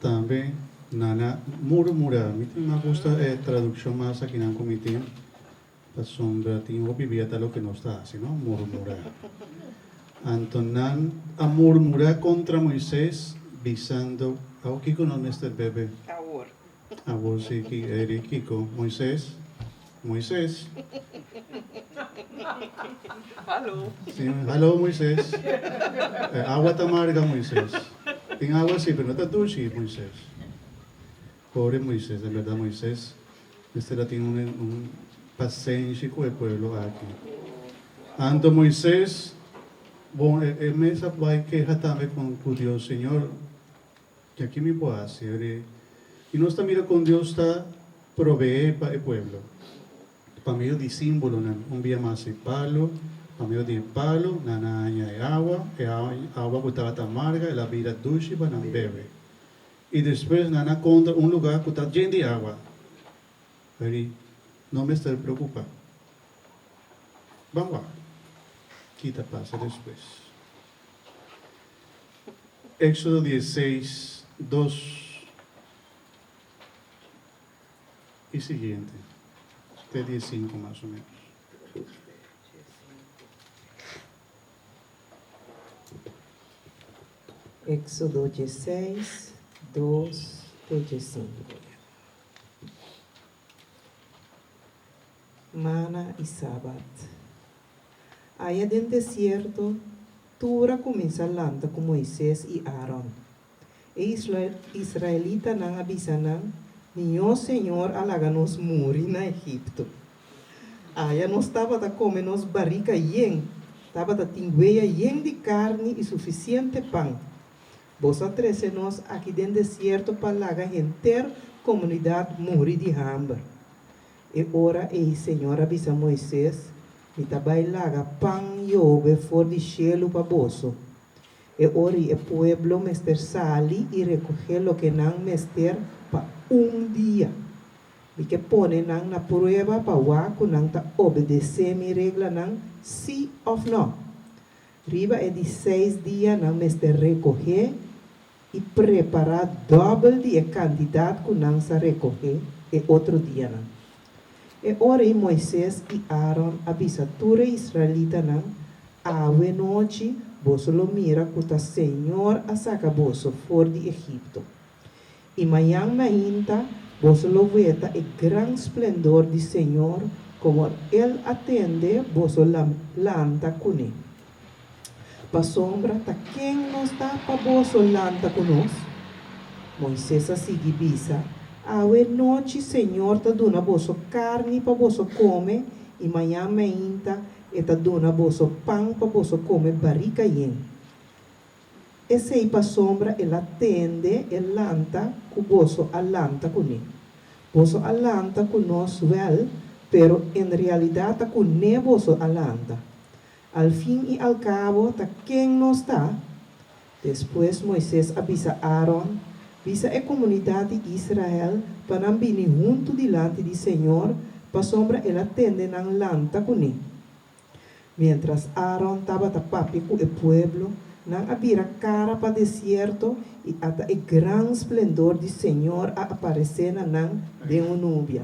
tambe nan a murmurá. Mi tin mas gusta e tradukshon mas akinan ku mi tin, pasobra tin hopi bia ta loke nos ta hasi, no? Murmurá. Anto nan a murmurá kontra Moises, bisando, Awor kiko nos mester bebe? Awor. Awor si ki eri kiko? Moises? Moises? Hallo. Si, hallo Moises. E awa ta marga, Moises. Tin awa si, pero no ta dushi, Moises. Pobre Moises, en berdad Moises mester a tin un un pasenshi ku e pueblo aki. Anto Moises, bon, e e mes a bai keha tambe kon ku Dios, Señor, Ke aki mi por hasi? Ori, i nos ta mira kon Dios ta proveé pa e pueblo pa medio di símbolonan. Un bia mas e palo, pa medio di e palo nan a haña e awa, e awa ku tabata amarga el a bira dushi pa nan bebe. I despues nan a kontra un lugá ku ta yen di awa. Ori, no mester preokupá. Ban wak ki ta pasa despues. Éxodo 16, 2 i siguiente, te 15 mas o ménos. Éxodo 16, 2 te 15. Mana i Sabat. Aya den desierto, tur a kuminsá lanta ku Moises i Aaron. E israelitanan a bisa nan, Mihó señor a laga nos muri na Egipto. Aya nos tabata kome nos barika yen, tabata tin wea yen di karni i sufisiente pan. Boso a trese nos aki den desierto pa laga henter komunidat muri di hamber. E ora ei Señor a bisa Moises, Mi ta bai laga pan yobe for di shelu pa boso. E ora ei e pueblo mester sali i rekohé loke nan mester pa un dia. Mi ke pone nan na prueba pa wak ku nan ta obedesé mi reglanan sí òf nò. Riba e di seis dia nan mester rekohé i prepará dòbel di e kantidat ku nan sa rekohé e otro dianan. E ora ei Moises i Aaron a bisa tur e israelitanan, Awe nochi boso lo mira ku ta señor a saka boso for di Egipto. I mañan mainta boso lo weta e gran splendor di señor. Komo el a tende boso lanta kuné. Pasobra ta ken nos ta pa boso lanta ku nos? Moises a sigui bisa, Awe nochi señor ta duna boso karni pa boso kome i mañan mainta e ta duna boso pan pa boso kome barika yen. Esei pasobra el a tende e lanta ku boso a lanta kuné. Boso a lanta ku nos wèl, pero en realidat ta kuné boso a lanta. Al fin i al kabo, ta ken nos ta? Despues Moises a bisa Aaron, Bisa e komunidat di Israel pa nan bini huntu dilanti di señor, pasobra el a tende nan lanta kuné. Miéntras Aaron tabata papia ku e pueblo, nan a bira kara pa desierto i ata e gran splendor di señor a aparesé na nan den un nubia.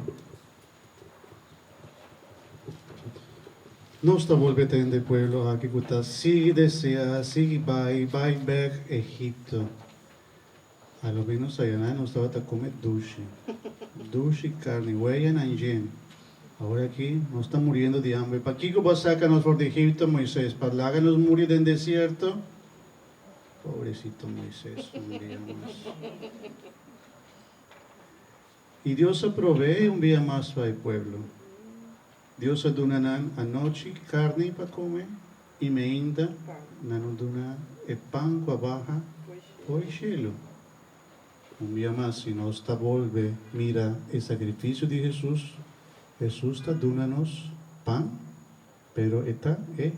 Nos ta bolbe tende pueblo aki ku ta sigui deseá, sigui bai, bai bèk Egipto. A lo menos ayanan nos tabata kome dushi, dushi karni, weyanan yen. Awor aki nos ta muriendo di hamber. Pakiko bo a saka nos for di Egipto, Moises? Pa laga nos muri den desierto? Pobrecito Moises, un dia mas. I Dios a proveé un bia mas pa e pueblo. Dios a duna nan anochi karni pa kome i meinta nan a duna e pan ku a baha for e shelu. Un bia mas, si nos ta bolbe mira e sakrifisio di Hesus, Hesus ta duna nos pan, pero e ta e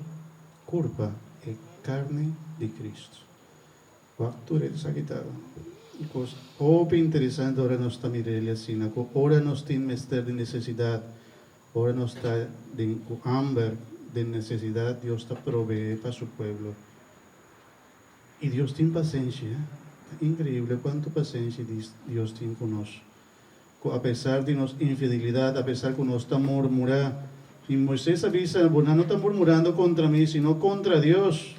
kurpa, e karni di Kristu. Wak tur esaki ta un kos hopi interesante ora nos ta mira el asina, ku ora nos tin mester di nesesidat, ora nos ta den ku hamber, den nesesidat, Dios ta proveé pa su pueblo. I Dios tin pasenshi, eh. Ta inkreible kuantu pasenshi Dios tin ku nos. Ku apesar di nos infidelidat, apesar ku nos ta murmurá, i Moisés a bisa, Bo nan no ta murmurando kontra mi, sino kontra Dios.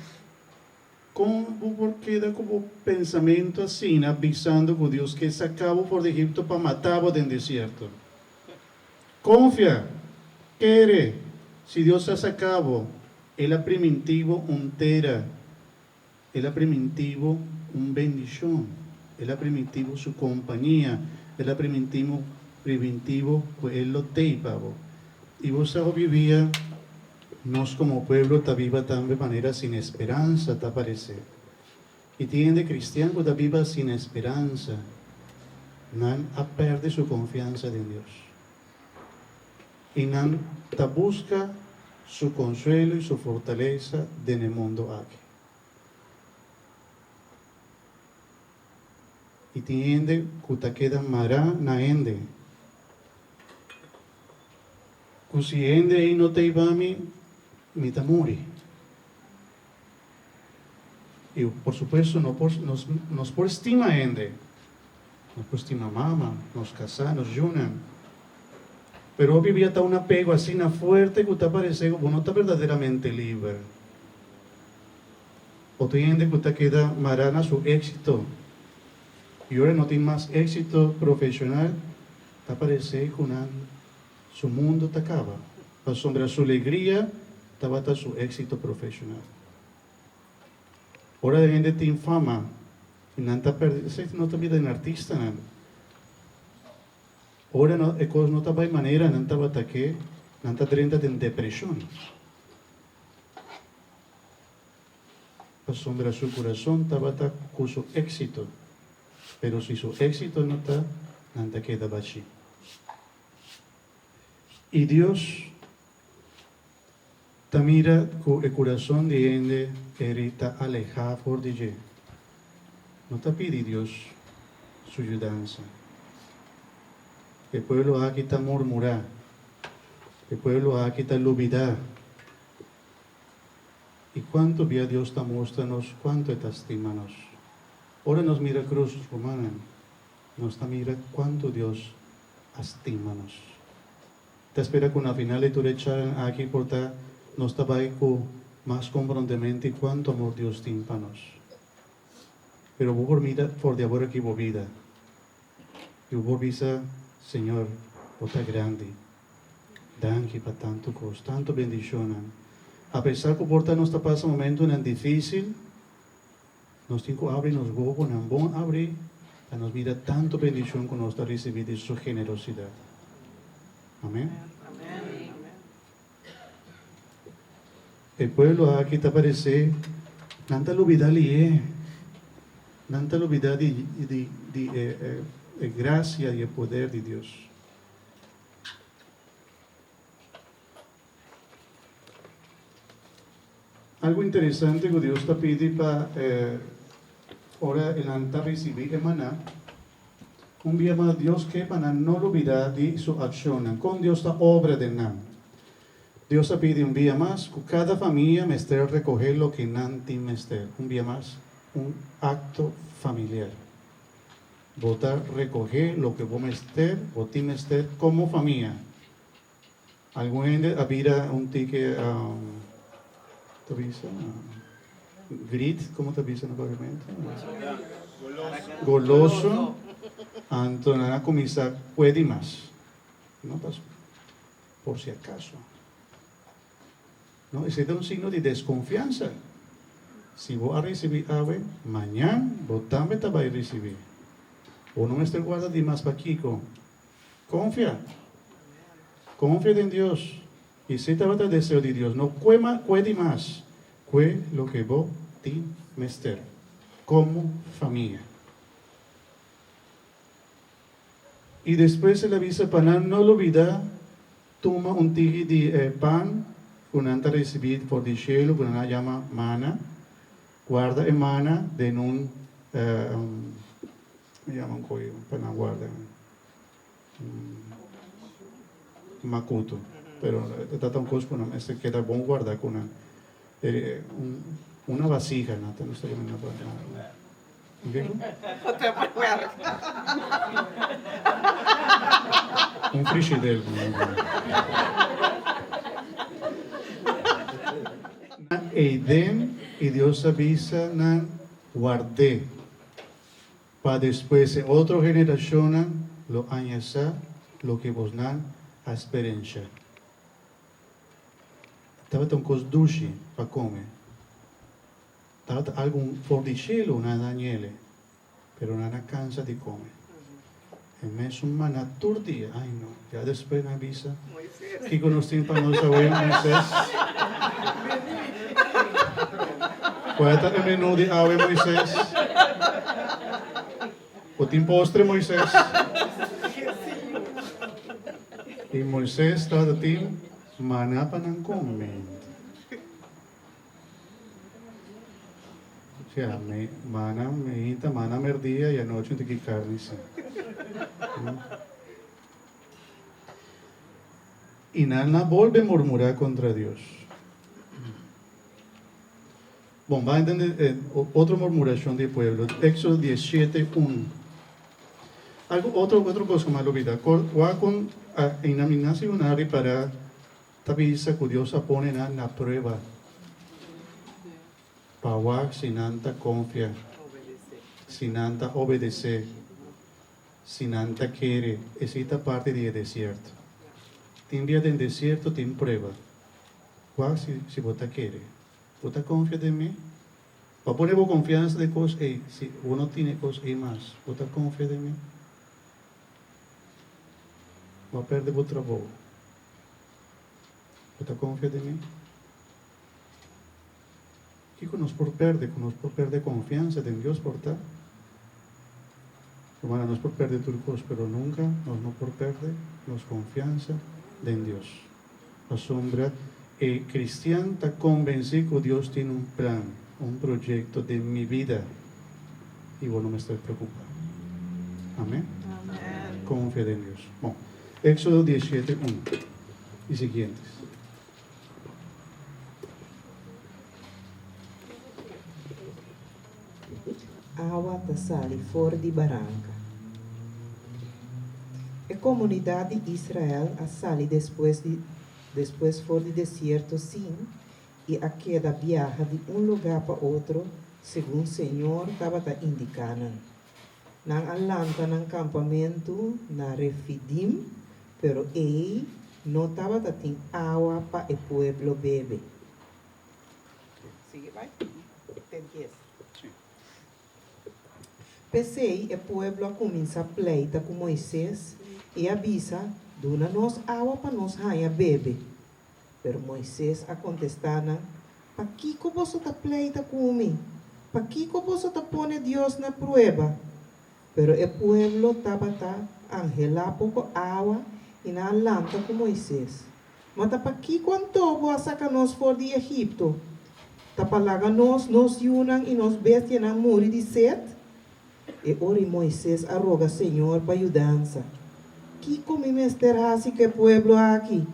Kon bo por keda ku bo pensamentu asina bisando ku Dios ke saka bo for di Egipto pa mata bo den desierto? Konfia! Kere! Si Dios a saka bo, El a primintí bo un tera, El a primintí bo un bendishon, El a primintí bo su kompania, El a primintí bo primintí bo ku El lo tei pa bo. I bo sa hopi bia Nos como pueblo ta biba tambe manera sin esperansa ta parece. Y tin hende cristian cu ta biba sin esperansa. Nan a perde su confiansa den Dios. Y nan ta busca su consuelo y su fortalesa den e mundo aki. Y tin hende cu ta keda mara na hende. Ku si hende ei no ta iba mi, mi ta muri. I por supuesto no por, nos, nos por stima hende. Nos por stima mama, nos kasá, nos yunan. Pero hopi bia ta un apego asina fuerte ku ta parese ku bo no ta berdaderamente liber. Otro hende ku ta keda mará na su éksito i ora no tin mas éksito profeshonal, ta parese ku nan Su mundo ta kaba, pasobra su legria tabata su éxito profesional. Ora hende tin fama i nan ta perde, esei no ta bida den artistanan. Ora no, e kos no ta bai manera nan tabata ke, nan ta drenta den depreshon. Pasobra su kurason tabata ku su éxito, pero si su éxito no ta, nan ta keda bashí. I Dios ta mira ku e kurason di hende eri ta alehá for di dje. No ta pidi Dios su yudansa. E pueblo aki ta murmurá. E pueblo aki ta lubidá. I kuantu bia Dios ta mustra nos kuantu e ta stima nos. Ora nos mira krus, rumannan, Nos ta mira cuanto Dios a stima nos. Ta spera cu na final di tur e charlan aki por ta nos ta bay cu mas comprondemento di cuanto amor Dios tin pa nos. Pero bo por mira for di awor aki bo bida y bo por bisa, Señor, bo ta grandi. Danki pa tantu kos, tantu bendishonnan. Apesar ku por ta nos ta pasa momentunan difísil, nos tin ku abri nos wowonan bon abrí pa nos mira tantu bendishon ku nos ta risibí di Su generosidat. Amén. E pueblo aki ta paresé nan ta lubidá lié, nan ta lubidá di di e e grasia i e poder di Dios. Algu interesante ku Dios ta pidi pa e ora e nan ta risibí e maná, un bia mas Dios ke pa nan no lubidá di su akshonnan, kon Dios ta obra den nan. Dios a pidi un bia mas ku kada famia mester rekohé loke nan tin mester. Un bia mas, un akto familiar. Bo ta rekohé loke bo mester, bo tin mester komo famia. Algun hende a bira un tiki, ta bisa, greed, komo ta bisa na papiamento? Goloso. Anto nan a kuminsá kue di mas. No pas. Por si acaso. No, esei ta un signo di desconfiansa. Si bo a ricibi awe, mañan bo tambe ta bay ricibi. Bo no mester guarda di mas pakico. Confia. Confia den Dios. Esei tabata e deseo di Dios. No cue ma, cue di mas. Cue loke bo tin mester. Como famia. I despues el a bisa pa nan no lubida tuma un tiki di e pan ku nan ta risibí for di shelu ku nan a yama mana, guarda e mana den un, mi yama un koe pa nan guarda, un makutu, pero e ta ta un kos ku nan mester keda bon guarda ku nan, una vasija nan ta nos ta yama na. Un frishidel. Eiden i Dios a bisa nan, Ward'é, pa despues e otro generashonnan lo haña sa loke bosnan a sperensha. Tabata un kos dushi pa kome. Tabata algun for di shelu na Daniele, pero nan a cansa di come. E mesun maná tur dia. Ay no, ya despues nan a bisa, Kico nos tin pa nos awe, Moises? Cual ta e menú di awe, Moises? Bo tin postre, Moises? Y Moises tabata tin maná pa nan come. Sea, me mana meinta, mana merdia y anochi un tiki carni si. Y nan a bolbe murmura contra Dios. Bon, ban entende otro murmuracion di e pueblo. Exodo 17, un. Algo otro, otro cos cu mi a lubida. Wak con a inaminá si un a ripara Ta bisa ku Dios a pone nan na prueba pa wak si nan ta konfia, si nan ta obedesé, si nan ta kere. Esei ta parti di e desierto. Tin bia den desierto tin prueba. Wak si si bo ta kere. Bo ta konfia den mi? Bo a pone bo konfiansa den kos ei. Si bo no tin e kos ei mas, bo ta konfia den mi? Bo a perde bo trabou. Bo ta konfia den mi? Kiko nos por perde ku nos por perde konfiansa den Dios por ta? Hermana, nos por perde tur kos, pero nunka nos no por perde nos konfiansa den Dios. Pasobra e kristian ta konbensí ku Dios tin un plan, un proyekto den mi bida i bo no mester preokupá. Amen? Konfia den Dios. Bon. Éxodo 17, un i siguientes. Awa ta sali for di baranka. E komunidat di Israel a sali despues di despues for di desierto Sin i a keda biaha di un lugá pa otro segun Señor tabata indiká nan. Nan a lanta nan kampamentu na Refidim, pero ei No tabata tin awa pa e pueblo bebe. Sigui bai te dies. P'esei e pueblo a kuminsá pleita ku Moises i a bisa, Duna nos awa pa nos haña bebe. Pero Moises a kontestá nan, Pakiko boso ta pleita ku mi? Pakiko boso ta pone Dios na prueba? Pero e pueblo tabata anhelá poko awa i nan a lanta ku Moises. Ma ta pakiko anto bo a saka nos for di Egipto? Ta pa laga nos, nos yunan i nos bestianan muri di set? E ora i Moises a roga Señor pa yudansa, Kiko mi mester hasi ku e pueblo aki?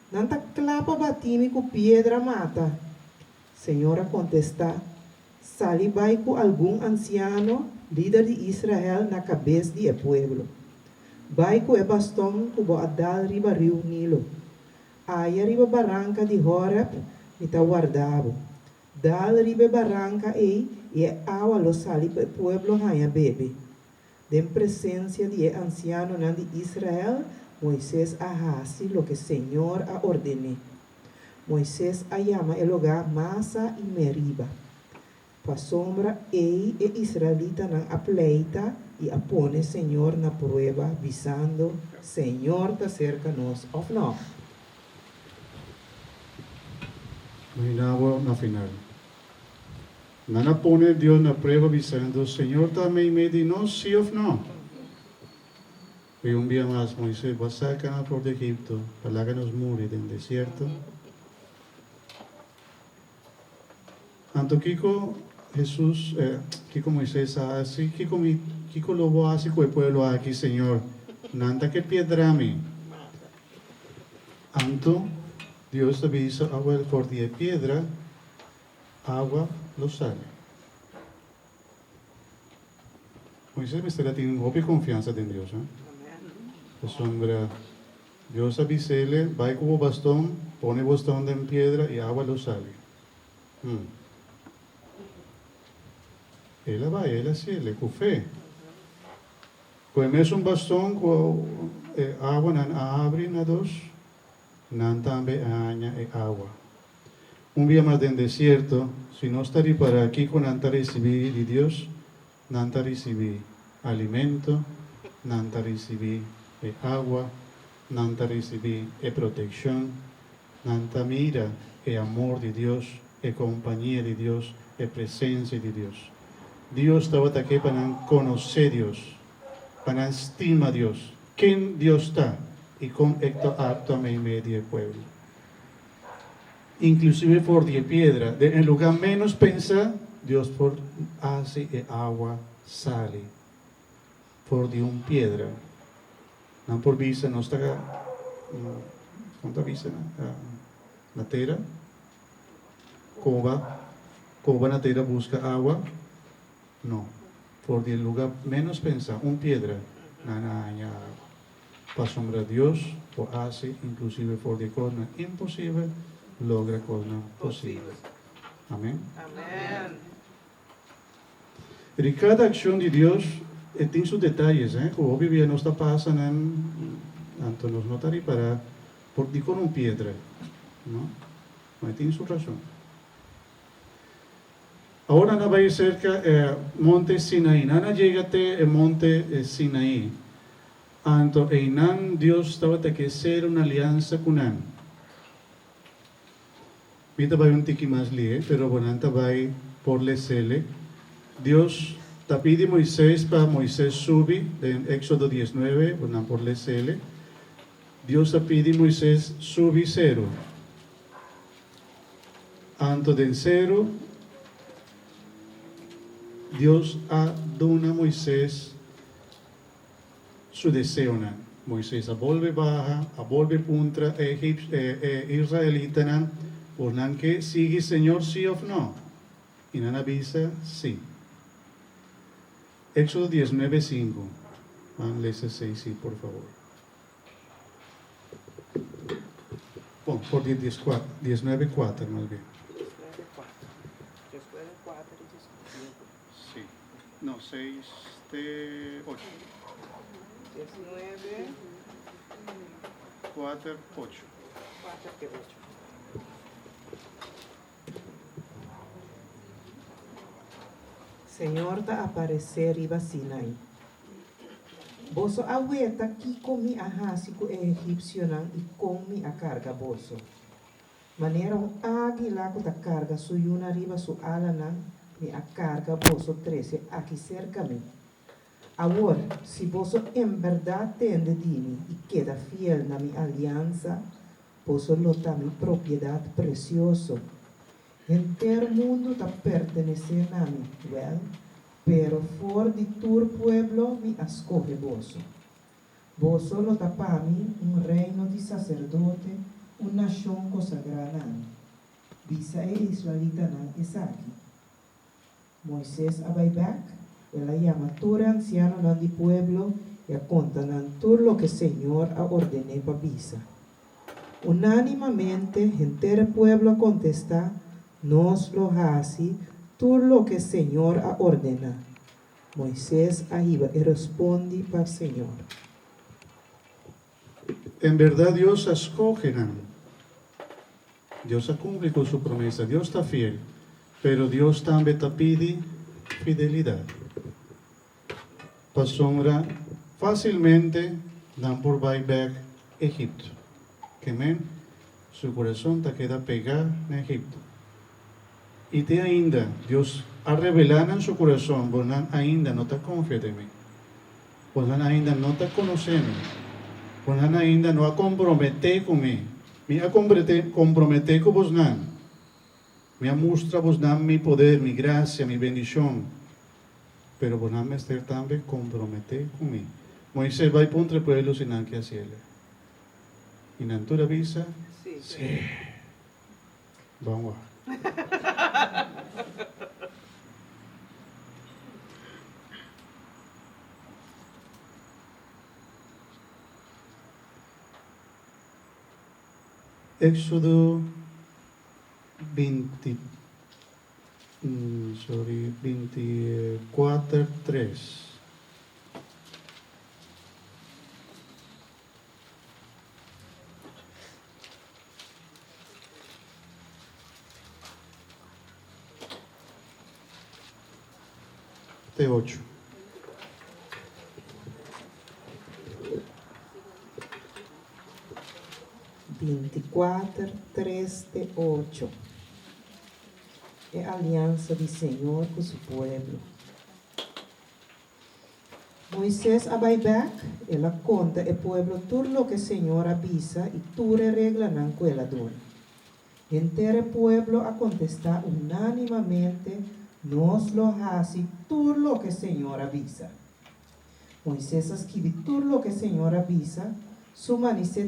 Nan ta kla pa bati mi ku piedra mata. Señor a kontestá, Sali bai ku algun ansiano, lider di Israel, na kabes di e pueblo. Bai ku e baston ku bo a dal riba riu Nilo. Aya riba baranka di Horeb mi ta warda bo. Dal riba e baranka ei i e awa lo sali pa e pueblo haña bebe. Den presensia di e ansianonan di Israel, Moises a hasi loke señor a orden'é. Moises a yama e lugá Masa i Meriba. Pasobra ei e israelitanan a pleita i a pone señor na prueba, bisando, Señor ta serka nos òf nò? Imaginá bo na final. Nan a pone Dios na prueba bisando, Señor ta meimei di nos, sí òf nò? I un bia mas Moisés bo a saka nan for di Egipto pa laga nos muri den desierto. Anto kiko Hesus, kiko Moisés a hasi? Kiko mi, kiko lo bo hasi ku e pueblo aki, Señor? Nan ta ke piedra mi. Anto Dios ta bisa, Awel, for di e piedra awa lo sali. Moisés mester a tin hopi konfiansa den Dios, he? Pasobra Dios a bis'ele, Bai ku bo baston, pone boston den piedra i awa lo sali. Hmm. El a bai, el a hasiele ku fe. Ku e mesun baston ku e awanan a habri na dos, nan tambe a haña e awa. Un bia mas den desierto, si nos ta ripará kiko nan ta risibí di Dios, nan ta risibí alimento, nan ta risibí e awa, nan ta risibí e protekshon, nan ta mira e amor di Dios, e kompania di Dios, e presensia di Dios. Dios tabata ke pa nan konosé Dios, pa nan stima Dios, ken Dios ta i kon e ta aktua meimei di e pueblo. Inclusive for di e piedra, den e lugar menos pensa, Dios por haci e awa sali for di un piedra. Nan por bisa nos ta, con ta bisa na tera? Coba, coba na tera busca awa? No, for di e lugar menos pensa, un piedra, nan a haña awa. Pasobra Dios por hasi inclusive for di e cosnan imposibel logra cosnan posibel. Amen. Ri cada accion di Dios e tin su detayes, eh, cu hopi bia nos ta pasa nan, anto nos no ta ripara por dicon un piedra, no? Ma e tin su razon. Awor nan a bai serka e monte Sinaí. Nan a yega te e monte Sinaí. Anto einan Dios tabata ke sera un aliansa ku nan. Mi ta bai un tiki mas lihe, pero bo nan ta bai por lesele. Dios ta pidi Moisés pa Moisés subi, den Éxodo diesnuebe, bo nan por lesele. Dios a pidi Moisés subi seru. Anto den seru, Dios a duna Moisés su deseonan. Moisés a bolbe baha, a bolbe puntra e e israelitanan, Por nan ke sigui Señor sí òf nò? I nan a bisa, Sí. Éxodo diesnuebe sinku. Ban lesa esei sí, por fabor. Bon, for di dieskuater, diesnuebe kuater mas bien. Diesnuebe kuater. Diesnuebe kuater i diesinku. Sí. No, seis te ocho. Diesnuebe. 4, 8. 4 te 8. Señor ta aparesé riba Sinai. Boso a weta kiko mi a hasi ku e egipsionan i kon mi a karga boso. Manera un águila ku ta karga su yunan riba su alanan, mi a karga boso trese aki serka mi. Awor, si boso en bèrdat tende di mi i keda fiel na mi aliansa, boso lo ta mi propiedat presioso. Henter mundu ta pertenesé na mi, wèl, pero for di tur pueblo mi a skohe boso. Boso lo ta pa mi un reino di saserdote, un nashon konsagrá na mi. Bisa e israelitanan esaki. Moises a bai bèk, el a yama tur e ansianonan di pueblo i a konta nan tur loke señor a orden'é pa bisa. Unánimamente henter e pueblo a kontestá, Nos lo hasi tur loke señor a ordená. Moises a hiba e respondi pa señor. En bèrdat Dios a skohe nan. Dios a kumpli ku su promesa. Dios ta fiel, pero Dios tambe ta pidi fidelidat. Pasobra fásilmente nan por bai bèk Egipto. Ke men, su kurason ta keda pegá na Egipto. I te ainda Dios a revelá nan su kurason, bo nan ainda no ta konfia den mi. Bo nan ainda no ta konosé mi. Bo nan ainda no a komprometé ku mi. Mi a komprometé ku bosnan. Mi a mustra bosnan mi poder, mi grasia, mi bendishon. Pero bosnan mester tambe komprometé ku mi. Moisés bai puntra e pueblo si nan ke hasiel. I nan tur a bisa, Sí. Ban wak. Éxodo 20, sorry, 24, 3. Te ocho. 24, 3 te 8. E aliansa di Señor ku su pueblo. Moises a bai bèk, el a konta e pueblo tur loke Señor a bisa i tur e reglanan ku el a duna. Henter e pueblo a kontestá unánimamente, Nos lo hasi tur loke Señor a bisa. Moises a skibi tur loke Señor a bisa, su manisé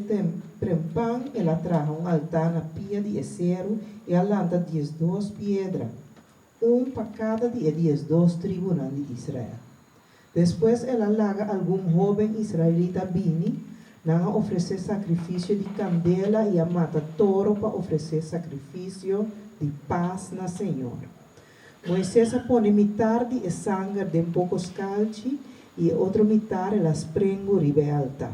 trempan el a traha un altá na pia di e seru i a lanta 12 piedra, un pa kada di e 12 tribunan di Israel. Despues el a laga algun hóben israelita bini, nan a ofresé sakrifisio di kandela i a mata toro pa ofresé sakrifisio di pas na señor. Moises a pone mitar di e sanger den poko skalchi i e otro mitar el a sprengu riba e altá.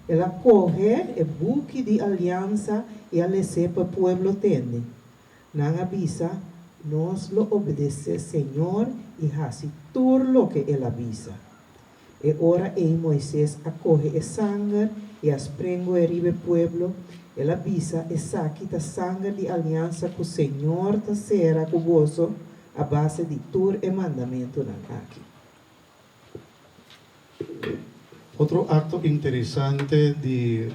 El a kohe e buki di aliansa i a les'é pa e pueblo tende. Nan a bisa, Nos lo obedesé señor i hasi tur loke el a bisa. E ora ei Moises a kohe e sanger i a sprengu e riba e pueblo. El a bisa, Esaki ta sanger di aliansa ku señor ta sera ku boso a base di tur e mandamentunan aki. Otro akto interesante di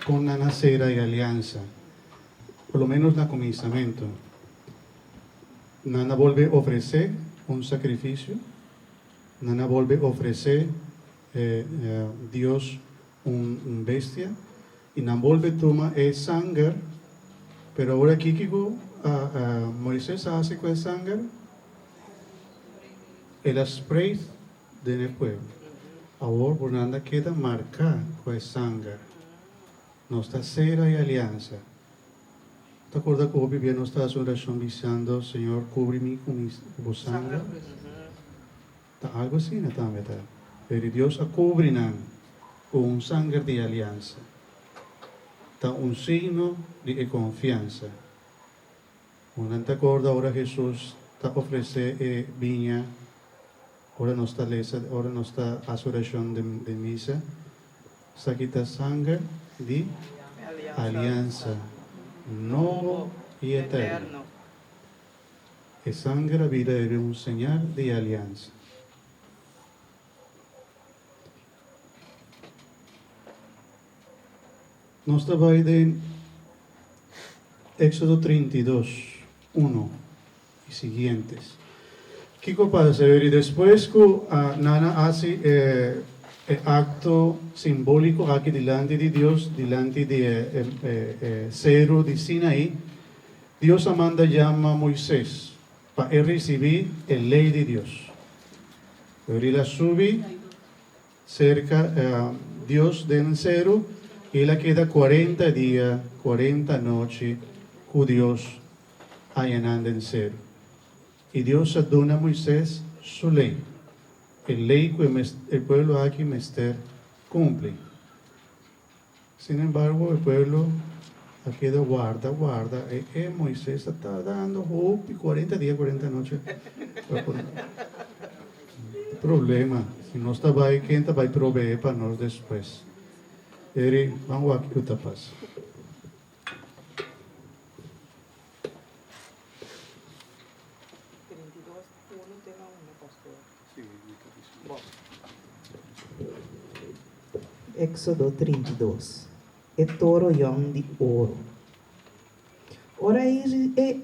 kon nan a sera e aliansa, por lo menos na kuminsamentu, nan a bolbe ofresé un sakrifisio, nan a bolbe ofresé Dios un bestia i nan bolbe tuma e sanger, pero awor aki kiko Moises a hasi ku e sanger? El a spreid den e pueblo. Awor bo nan ta keda marká ku e sanger. Nos ta sera e aliansa. Ta korda ku hopi bia nos ta hasi un orashon bisando, Señor, kubri mi ku mi ku bo sanger? Ta algu asina tambe ta. Pero Dios a kubri nan ku un sanger di aliansa. Ta un signo di e konfiansa. Bo nan ta korda ora Hesus ta ofresé e biña ora nos ta lesa, ora nos ta hasi orashon den misa? Esaki ta sanger di aliansa nobo i eterno. E sanger a bira e un señal di aliansa. Nos ta bai den Éxodo 32, 1 i siguientes. Kiko pasa eri despues ku nan a hasi e akto simbóliko aki dilanti di Dios, dilanti di e seru di Sinaí? Dios a manda yama Moisés pa e risibí e lei di Dios. Eri el a subi Serka Dios den seru, el a keda kuarenta dia, kuarenta nochi ku Dios ayanan den seru. I Dios a duna Moisés su lei, e lei ku e pueblo aki mester kumpli. Sin embargo, e pueblo a keda warda, warda, e e Moisés ta tardando hopi, kuarenta dia, kuarenta nochi. Problema, si nos ta bai, ken ta bai proveé pa nos despues? Eri, ban wak kiko ta pasa. Éxodo 32, E toro yòn di oro. Ora e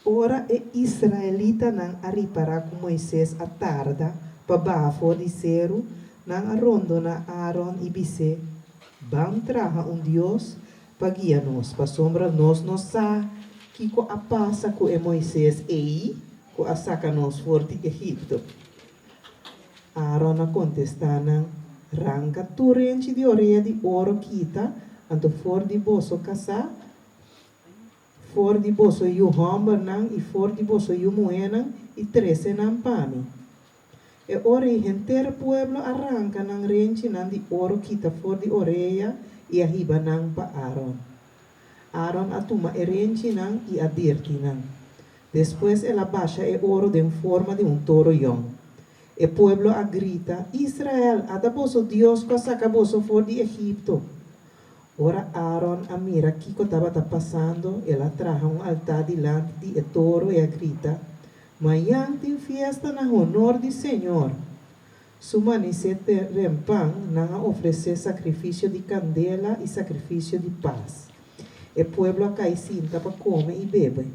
ora e israelitanan a ripará ku Moises a tarda pa baha for di seru, nan a rondoná Aaron i bis'é, Ban traha un dios pa guia nos, pasobra nos no sa kiko a pasa ku e Moises ei ku a saka nos for di Egipto. Aaron a kontestá nan, Ranka tur renchi di orea di oro kita, anto for di boso kasá, for di boso yu hòmbernan i for di boso yu muhénan, i trese nan pa mi. E ora ei henter pueblo a ranka nan renchinan di oro kita for di orea i a hiba nan pa Aaron. Aaron a tuma e renchinan i a dirti nan. Despues el a basha e oro den forma di un toro yòn. E pueblo a grita, Israel, ata boso Dios ku a saka boso for di Egipto! Ora Aaron a mira kiko tabata pasando, el a traha un altá dilanti di e toro i a grita, Mañan tin fiesta na honor di Señor! Su manisé rempan nan a ofresé sakrifisio di kandela i sakrifisio di pas. E pueblo a kai sinta pa kome i bebe.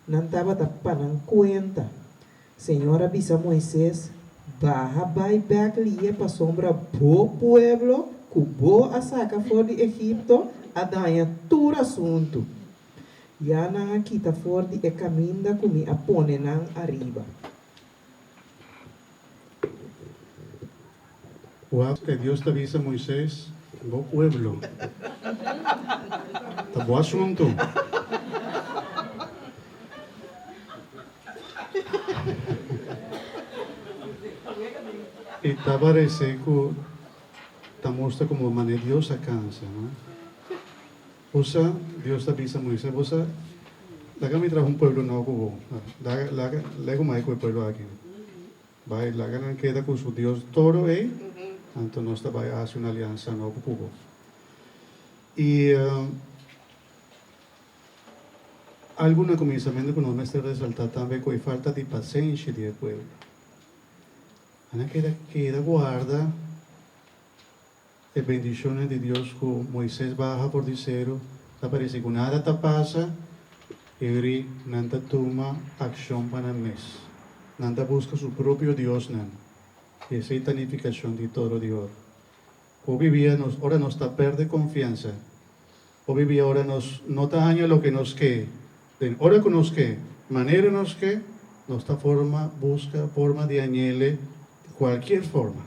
Nan tabata pa nan kuenta. Señor a bisa Moises, Baha bai bèk lihe pasobra bo pueblo ku bo a saka for di Egipto a daña tur asuntu. Ya nan a kita for di e kaminda ku mi a pone nan ariba. Wak e Dios ta bisa Moises, Bo pueblo ta bo asuntu. I ta parese ku ta mustra komo manera Dios a kansa, no? Bo sa, Dios ta bisa Moisés, bo sa, laga mi traha un pueblo nobo ku bo. Laga, laga, legu mai ku e pueblo aki. Bai, laga nan keda ku su Dios toro ei, anto nos ta bai hasi un aliansa nobo ku bo. I algu na kuminsamentu ku nos mester resaltá tambe ku e falta di pasenshi di e pueblo. Nan a keda keda guarda. E bendishonnan di Dios ku Moises baha for di seru ta parese ku nada ta pasa, eri nan ta tuma akshon pa nan mes. Nan ta buska su propio diosnan. I esei ta nifikashon di toro di oro. Hopi bia nos ora nos ta pèrdè konfiansa, hopi bia ora nos no ta haña loke nos ke, den ora ku nos ke, manera nos ke, nos ta forma buska forma di añele di kualkier forma.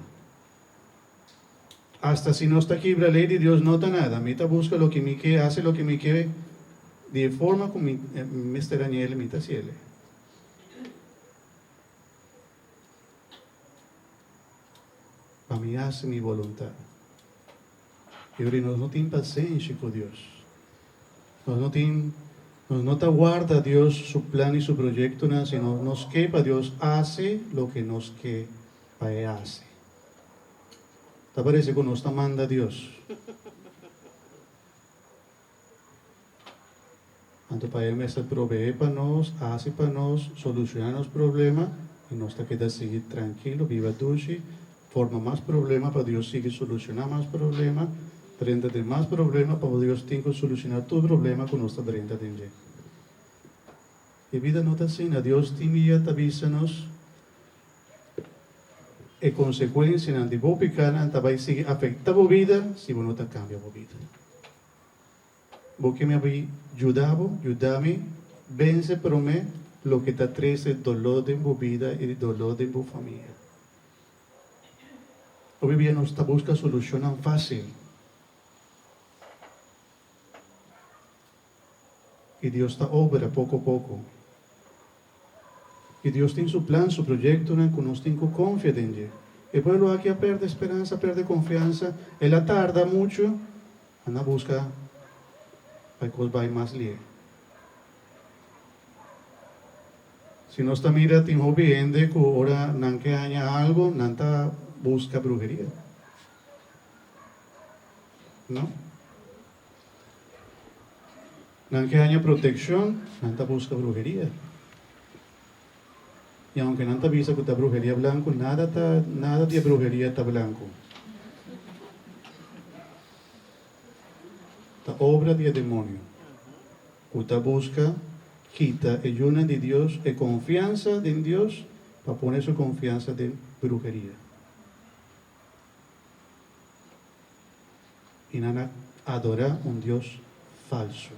Asta si nos ta kibra ley di Dios no ta nada. Mi ta busca loke mi ke, haci loke mi ke, di e forma cu mi mester hañele mi ta haciele. Pa mi haci mi boluntad. Y ora nos no tin pasenshi cu Dios. Nos no tin, nos no ta warda Dios su plan i su proyektonan, sino nos ke pa Dios hasi loke nos ke pa e hasi. Ta parese ku nos ta manda Dios. Anto pa e mester proveé pa nos, hasi pa nos, solushoná nos problema i nos ta keda sigui trankilo, biba dushi, forma mas problema pa Dios sigui solushoná mas problema, drenta den mas problema pa Dios tin ku solushoná tur problema ku nos ta drenta den dje. E bida no ta asina, Dios tin dia ta bisa nos e konsekuensianan di bo pikanan ta bai sigui afektá bo bida si bo no ta kambia bo bida. Bo ke mi a bai yuda bo, yuda mi vense promé loke ta trese doló den bo bida i doló den bo famia. Hopi bia nos ta buska solushonnan fásil. I Dios ta obra poko poko. I Dios tin su plan, su proyektonan ku nos tin ku konfia den dje. E pueblo aki a pèrdè speransa, a pèrdè konfiansa, el a tarda muchu. Nan a buska pa e kos bai mas lihe. Si nos ta mira tin hopi hende ku ora nan ke haña algu nan ta buska bruheria. No? Nan ke haña protekshon nan ta buska bruheria. I aunke nan ta bisa ku ta bruheria blanku, nada ta nada di e bruheria ta blanku. Ta obra di e demonio ku ta buska kita e yunan di Dios e konfiansa den Dios pa pone su konfiansa den bruheria. I nan a adorá un dios falsu.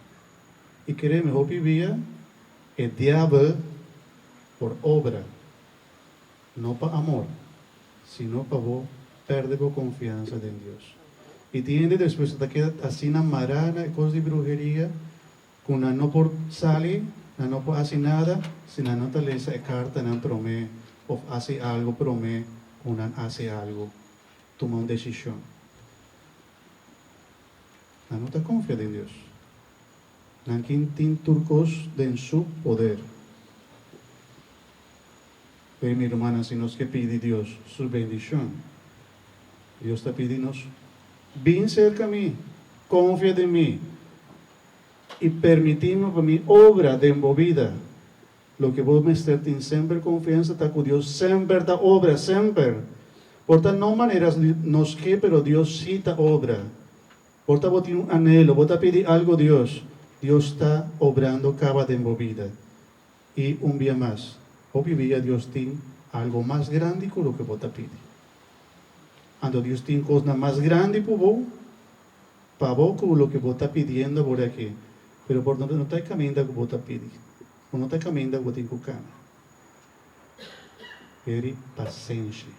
I kere mi hopi bia e diabel por obra, no pa amor, sino pa bo perde bo konfiansa den Dios. I tin hende despues ta keda asina mará na e kos di bruheria ku nan no por sali, nan no por hasi nada si nan no ta lesa e kartanan promé òf hasi algu promé ku nan hasi algu. Tuma un desishon. Nan no ta konfia den Dios. Nan kin tin tur kos den su poder. P'e mi rumannan, si nos ke pidi Dios su bendishon, Dios ta pidi nos, Bin serka mi, konfia den mi, i permití mi pa mi obra den bo bida. Loke bo mester tin semper konfiansa ta ku Dios semper ta obra, semper! Por ta no maneras nos ke, pero Dios sí ta obra. Por ta bo tin un anhelo, bo ta pidi algo Dios, Dios ta obrando kaba den bo bida. I un bia mas, hopi bia Dios tin algo mas grandi ku loke bo ta pidi. Anto Dios tin kosnan mas grandi ku bo, pa bo ku loke bo ta pidiendo awor aki. Pero por no ta e kaminda ku bo ta pidi, bo no ta e kaminda ku bo tin ku kana. Peri pasenshi.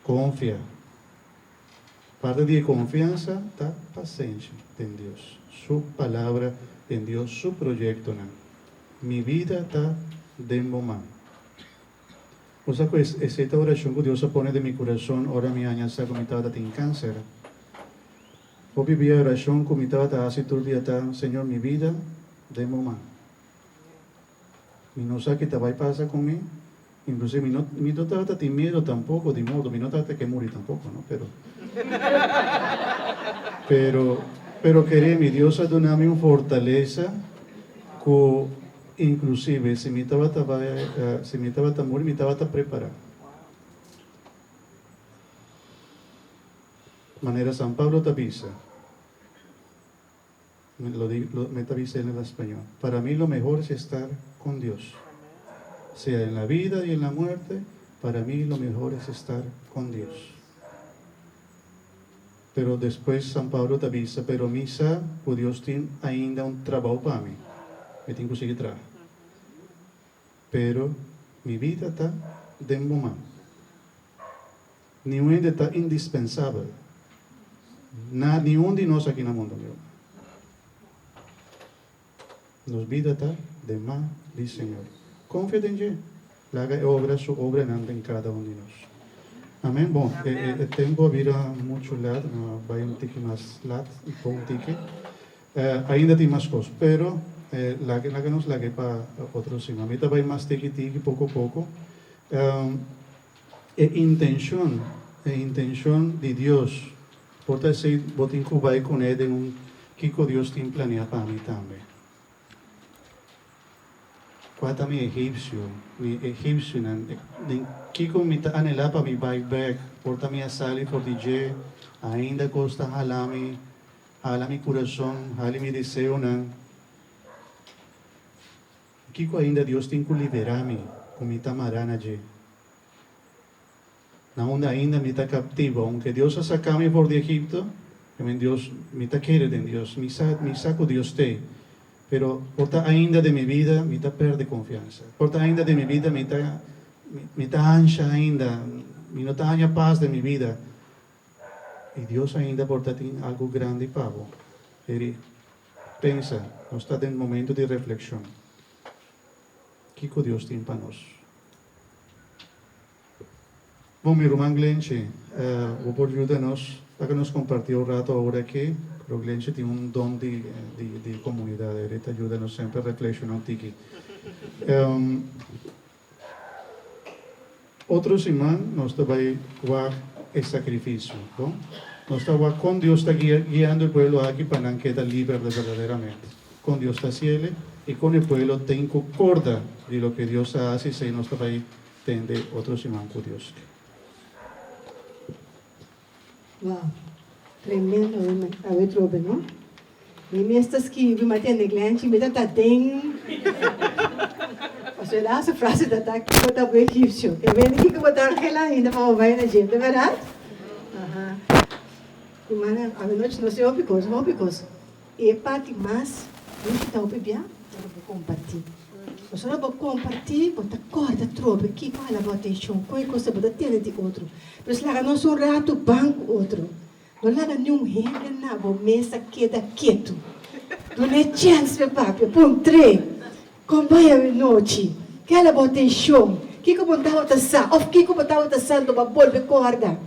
Konfia. Parti di e konfiansa ta pasenshi den Dios su Palabra, den Dios su proyektonan. Mi bida ta den bo man. Bo sa ku esei ta orashon ku Dios a pone den mi kurason ora mi haña sa ku mi tabata tin kanser. Hopi bia e orashon ku mi tabata hasi tur dia ta, Señor, mi bida den bo man. Mi no sa ki ta bai pasa ku mi. Inclusive mi no mi no tabata tin miedo tampoco di morto, mi no tabata ke muri tampoco no, pero pero pero kere mi Dios a duna mi un fortalesa ku inclusive si mi tabata bai si mi tabata muri mi tabata prepara. Manera San Pablo ta bisa. Lo lo me ta bisa en el español. Para mí lo mejor es estar con Dios. Sea en la vida y en la muerte, para mí lo mejor es estar con Dios. Pero despues San Pablo ta bisa, pero mi sa ku Dios tin ainda un trabou pa mi. Mi tin ku sigui traha. Pero mi bida ta den bo man. Niun hende ta indispensabel. Na niun di nos aki na mundo, mi ruman. Nos bida ta den man di Señor. Konfia den dje. Laga e obra su obranan den kada un di nos. Amen. Bon, e tempu a bira muchu lat. Mi a bai un tiki mas lat, un tiki. Ainda tin mas kos, pero laga laga nos laga e pa otro siman. Mi ta bai mas tiki tiki, poko poko. E intenshon, e intenshon di Dios por ta esei bo tin ku bai kuné den un kiko Dios tin planeá pa mi tambe. Kua ta mi egipsio, mi egipsionan, den kiko mi ta anhelá pa mi bai bèk? Por ta mi a sali for di dje, ainda kos ta hala mi, hala mi kurason, hali mi deseonan. Kiko ainda Dios tin ku liberá mi, ku mi ta mará na dje? Na unda ainda mi ta kaptivo, ounke Dios a saka mi for di Egipto, mi Dios, mi ta kere den Dios, mi sa, mi sa ku Dios t'ei. Pero por ta ainda den mi bida mi ta perde konfiansa. Por ta ainda den mi bida mi ta, mi ta ansha ainda, mi no ta haña pas den mi bida. I Dios ainda por ta tin algu grandi pa bo. Eri, pensa, nos ta den momento di reflekshon. Kiko Dios tin pa nos? Bon, mi ruman Glenche, bo por yuda nos pa ke nos kompartí un rato awor aki? Pero Glenche tin un don di di komunidat, e ta yuda nos semper reflekshoná un tiki. Otro siman nos ta bai wak e sakrifisio, bon? Nos ta wak kon Dios ta guiando e pueblo aki pa nan keda liber de berdaderamente. Kon Dios ta hasiele i kon e pueblo tin ku korda di loke Dios a hasi, esei nos ta bai Tende otro siman ku Dios ke. Wow, tremendo awe trobe no. Mi mes ta skibi ma tende Glenchi mi ta ta den pasobra e laatste frase ta ta kiko ta bo egipcio ke bende kiko bo ta angela ainda pa bo bai na dje ta berdad? Aha Kumana awe nochi nos tin hopi kos hopi kos. E parti mas dushi ta hopi bia ora bo kompartí. Pasobra ora bo kompartí bo ta kòrda trobe kiko hala bo atenshon, kon e kos ta bo ta tene di otro. Pero si laga nos un ratu ban ku otro. No laga niun hende na bo mesa keda ketu. Dun'é chèns p'e papia, puntr'é, Kon bai awenochi? Ke hala bo atenshon? Kiko bo tabata sa òf kiko bo tabata sa anto bo a bolbe kòrda?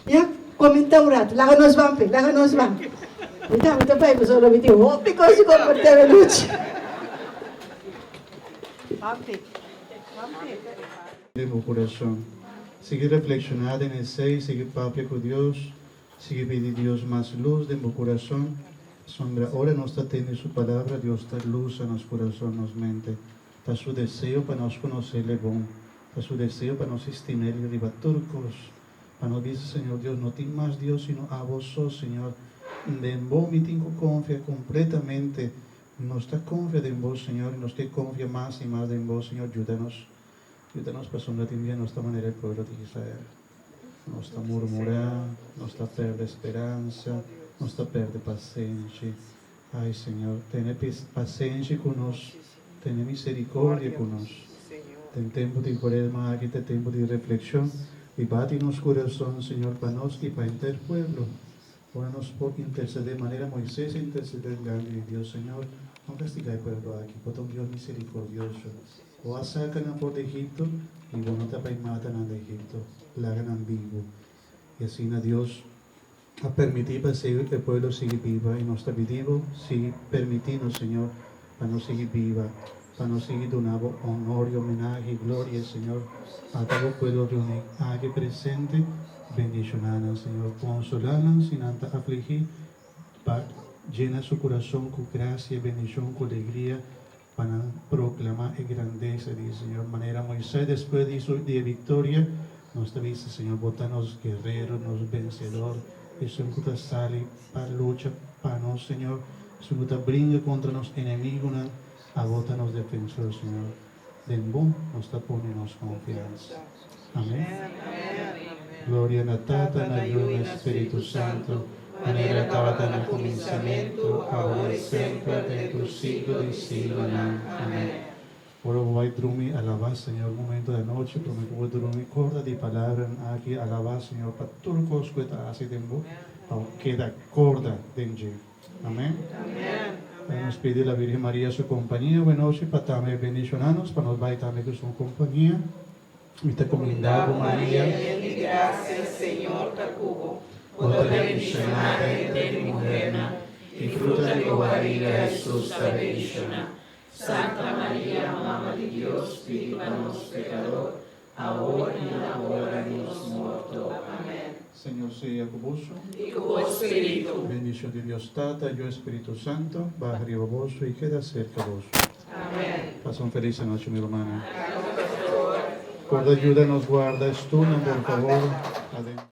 Ya, komentá un ratu. Laga nos ban p'e, laga nos ban. Mi tambe ta bai pasobra mi tin hopi kos di kompartí awenochi. Ban p'e, ban p'e. Den bo kurason. Sigui reflekshoná den esei, sigui papia ku Dios, sigui pidi Dios mas lus den bo kurason. Pasobra ora nos ta tende su palabra, Dios ta lusa nos kurason, nos mente. Ta su deseo pa nos konos'El bon. Ta su deseo pa nos estim'El riba tur kos. Pa nos bisa, Señor Dios, no tin mas Dios sino abo so, Señor. Den bo mi tin ku konfia kompletamente. Nos ta konfia den bo, Señor, i nos ke konfia mas i mas den bo, Señor. Yuda nos. Yuda nos pasobra tin dia nos ta manera e pueblo di Israel. Nos ta murmurá, nos ta pèrdè speransa, nos ta pèrdè pasenshi. Ai, Señor, tene pasenshi ku nos, tene miserikordia ku nos. Den tempu di Kuaresma aki ta e tempu di reflekshon i bati nos kurason, Señor, pa nos i pa henter pueblo. Ora nos por intersedé manera Moises a intersedé dilanti di Dios, Señor, no kastigá e pueblo aki, bo ta un Dios miserikordioso. Bo a saka nan for di Egipto i bo no ta bai mata nan den Egipto, laga nan bibu. I asina Dios a permití pa e pueblo sigui biba i nos ta pidi bo sigui permití nos, Señor, pa nos sigui biba, pa nos sigui duna bo honor i homenahe i gloria, Señor. Ata bo pueblo reuní aki presente, bendishoná nan, Señor, konsolá nan si nan ta afligí, pa yena su kurason ku grasia, bendishon, ku alegria, pa nan proclama e grandeza di e Señor. Manera Moisés despues di su di e victoria, nos ta bisa, Señor, bo ta nos guerrero, nos vencedor, esun cu ta sali pa lucha pa nos, Señor, esun cu ta bringa contra nos enemigonan, abo ta nos defensor, Señor. Den bo nos ta pone nos confianza. Amen. Gloria na Tata, na Yu i na Spiritu Santu, manera tabata na kuminsamentu, awor i semper, den tur siglo di siglonan. Amen. Ora bo bai drumi, alabá Señor momento di anochi, promé ku bo drumi, korda di palabranan aki, alabá Señor pa tur kos ku e ta hasi den bo, pa bo keda korda den dje. Amen. Nos pidi la Virgen Maria su kompania awe nochi pa tambe bendishoná nos, pa nos bai tambe ku su kompania. Mi ta kumindá bo, Maria. Yen di grasia, Señor ta ku bo. Bo ta bendishoná entre di muhernan, i I fruta di bo barika, Hesus, ta bendishoná. Santa Maria, Mama di Dios, pidi pa nos pekadó, awor i na ora di nos morto. Amèn. Señor sea ku boso. I ku bo spiritu. Bendishon di Dios Tata, Yu, Spiritu Santu, baha riba boso i keda serka boso. Amèn. Pasa un felis anochi, mi rumannan. Korda yuda nos warda e stulnan, por fabor. Aden.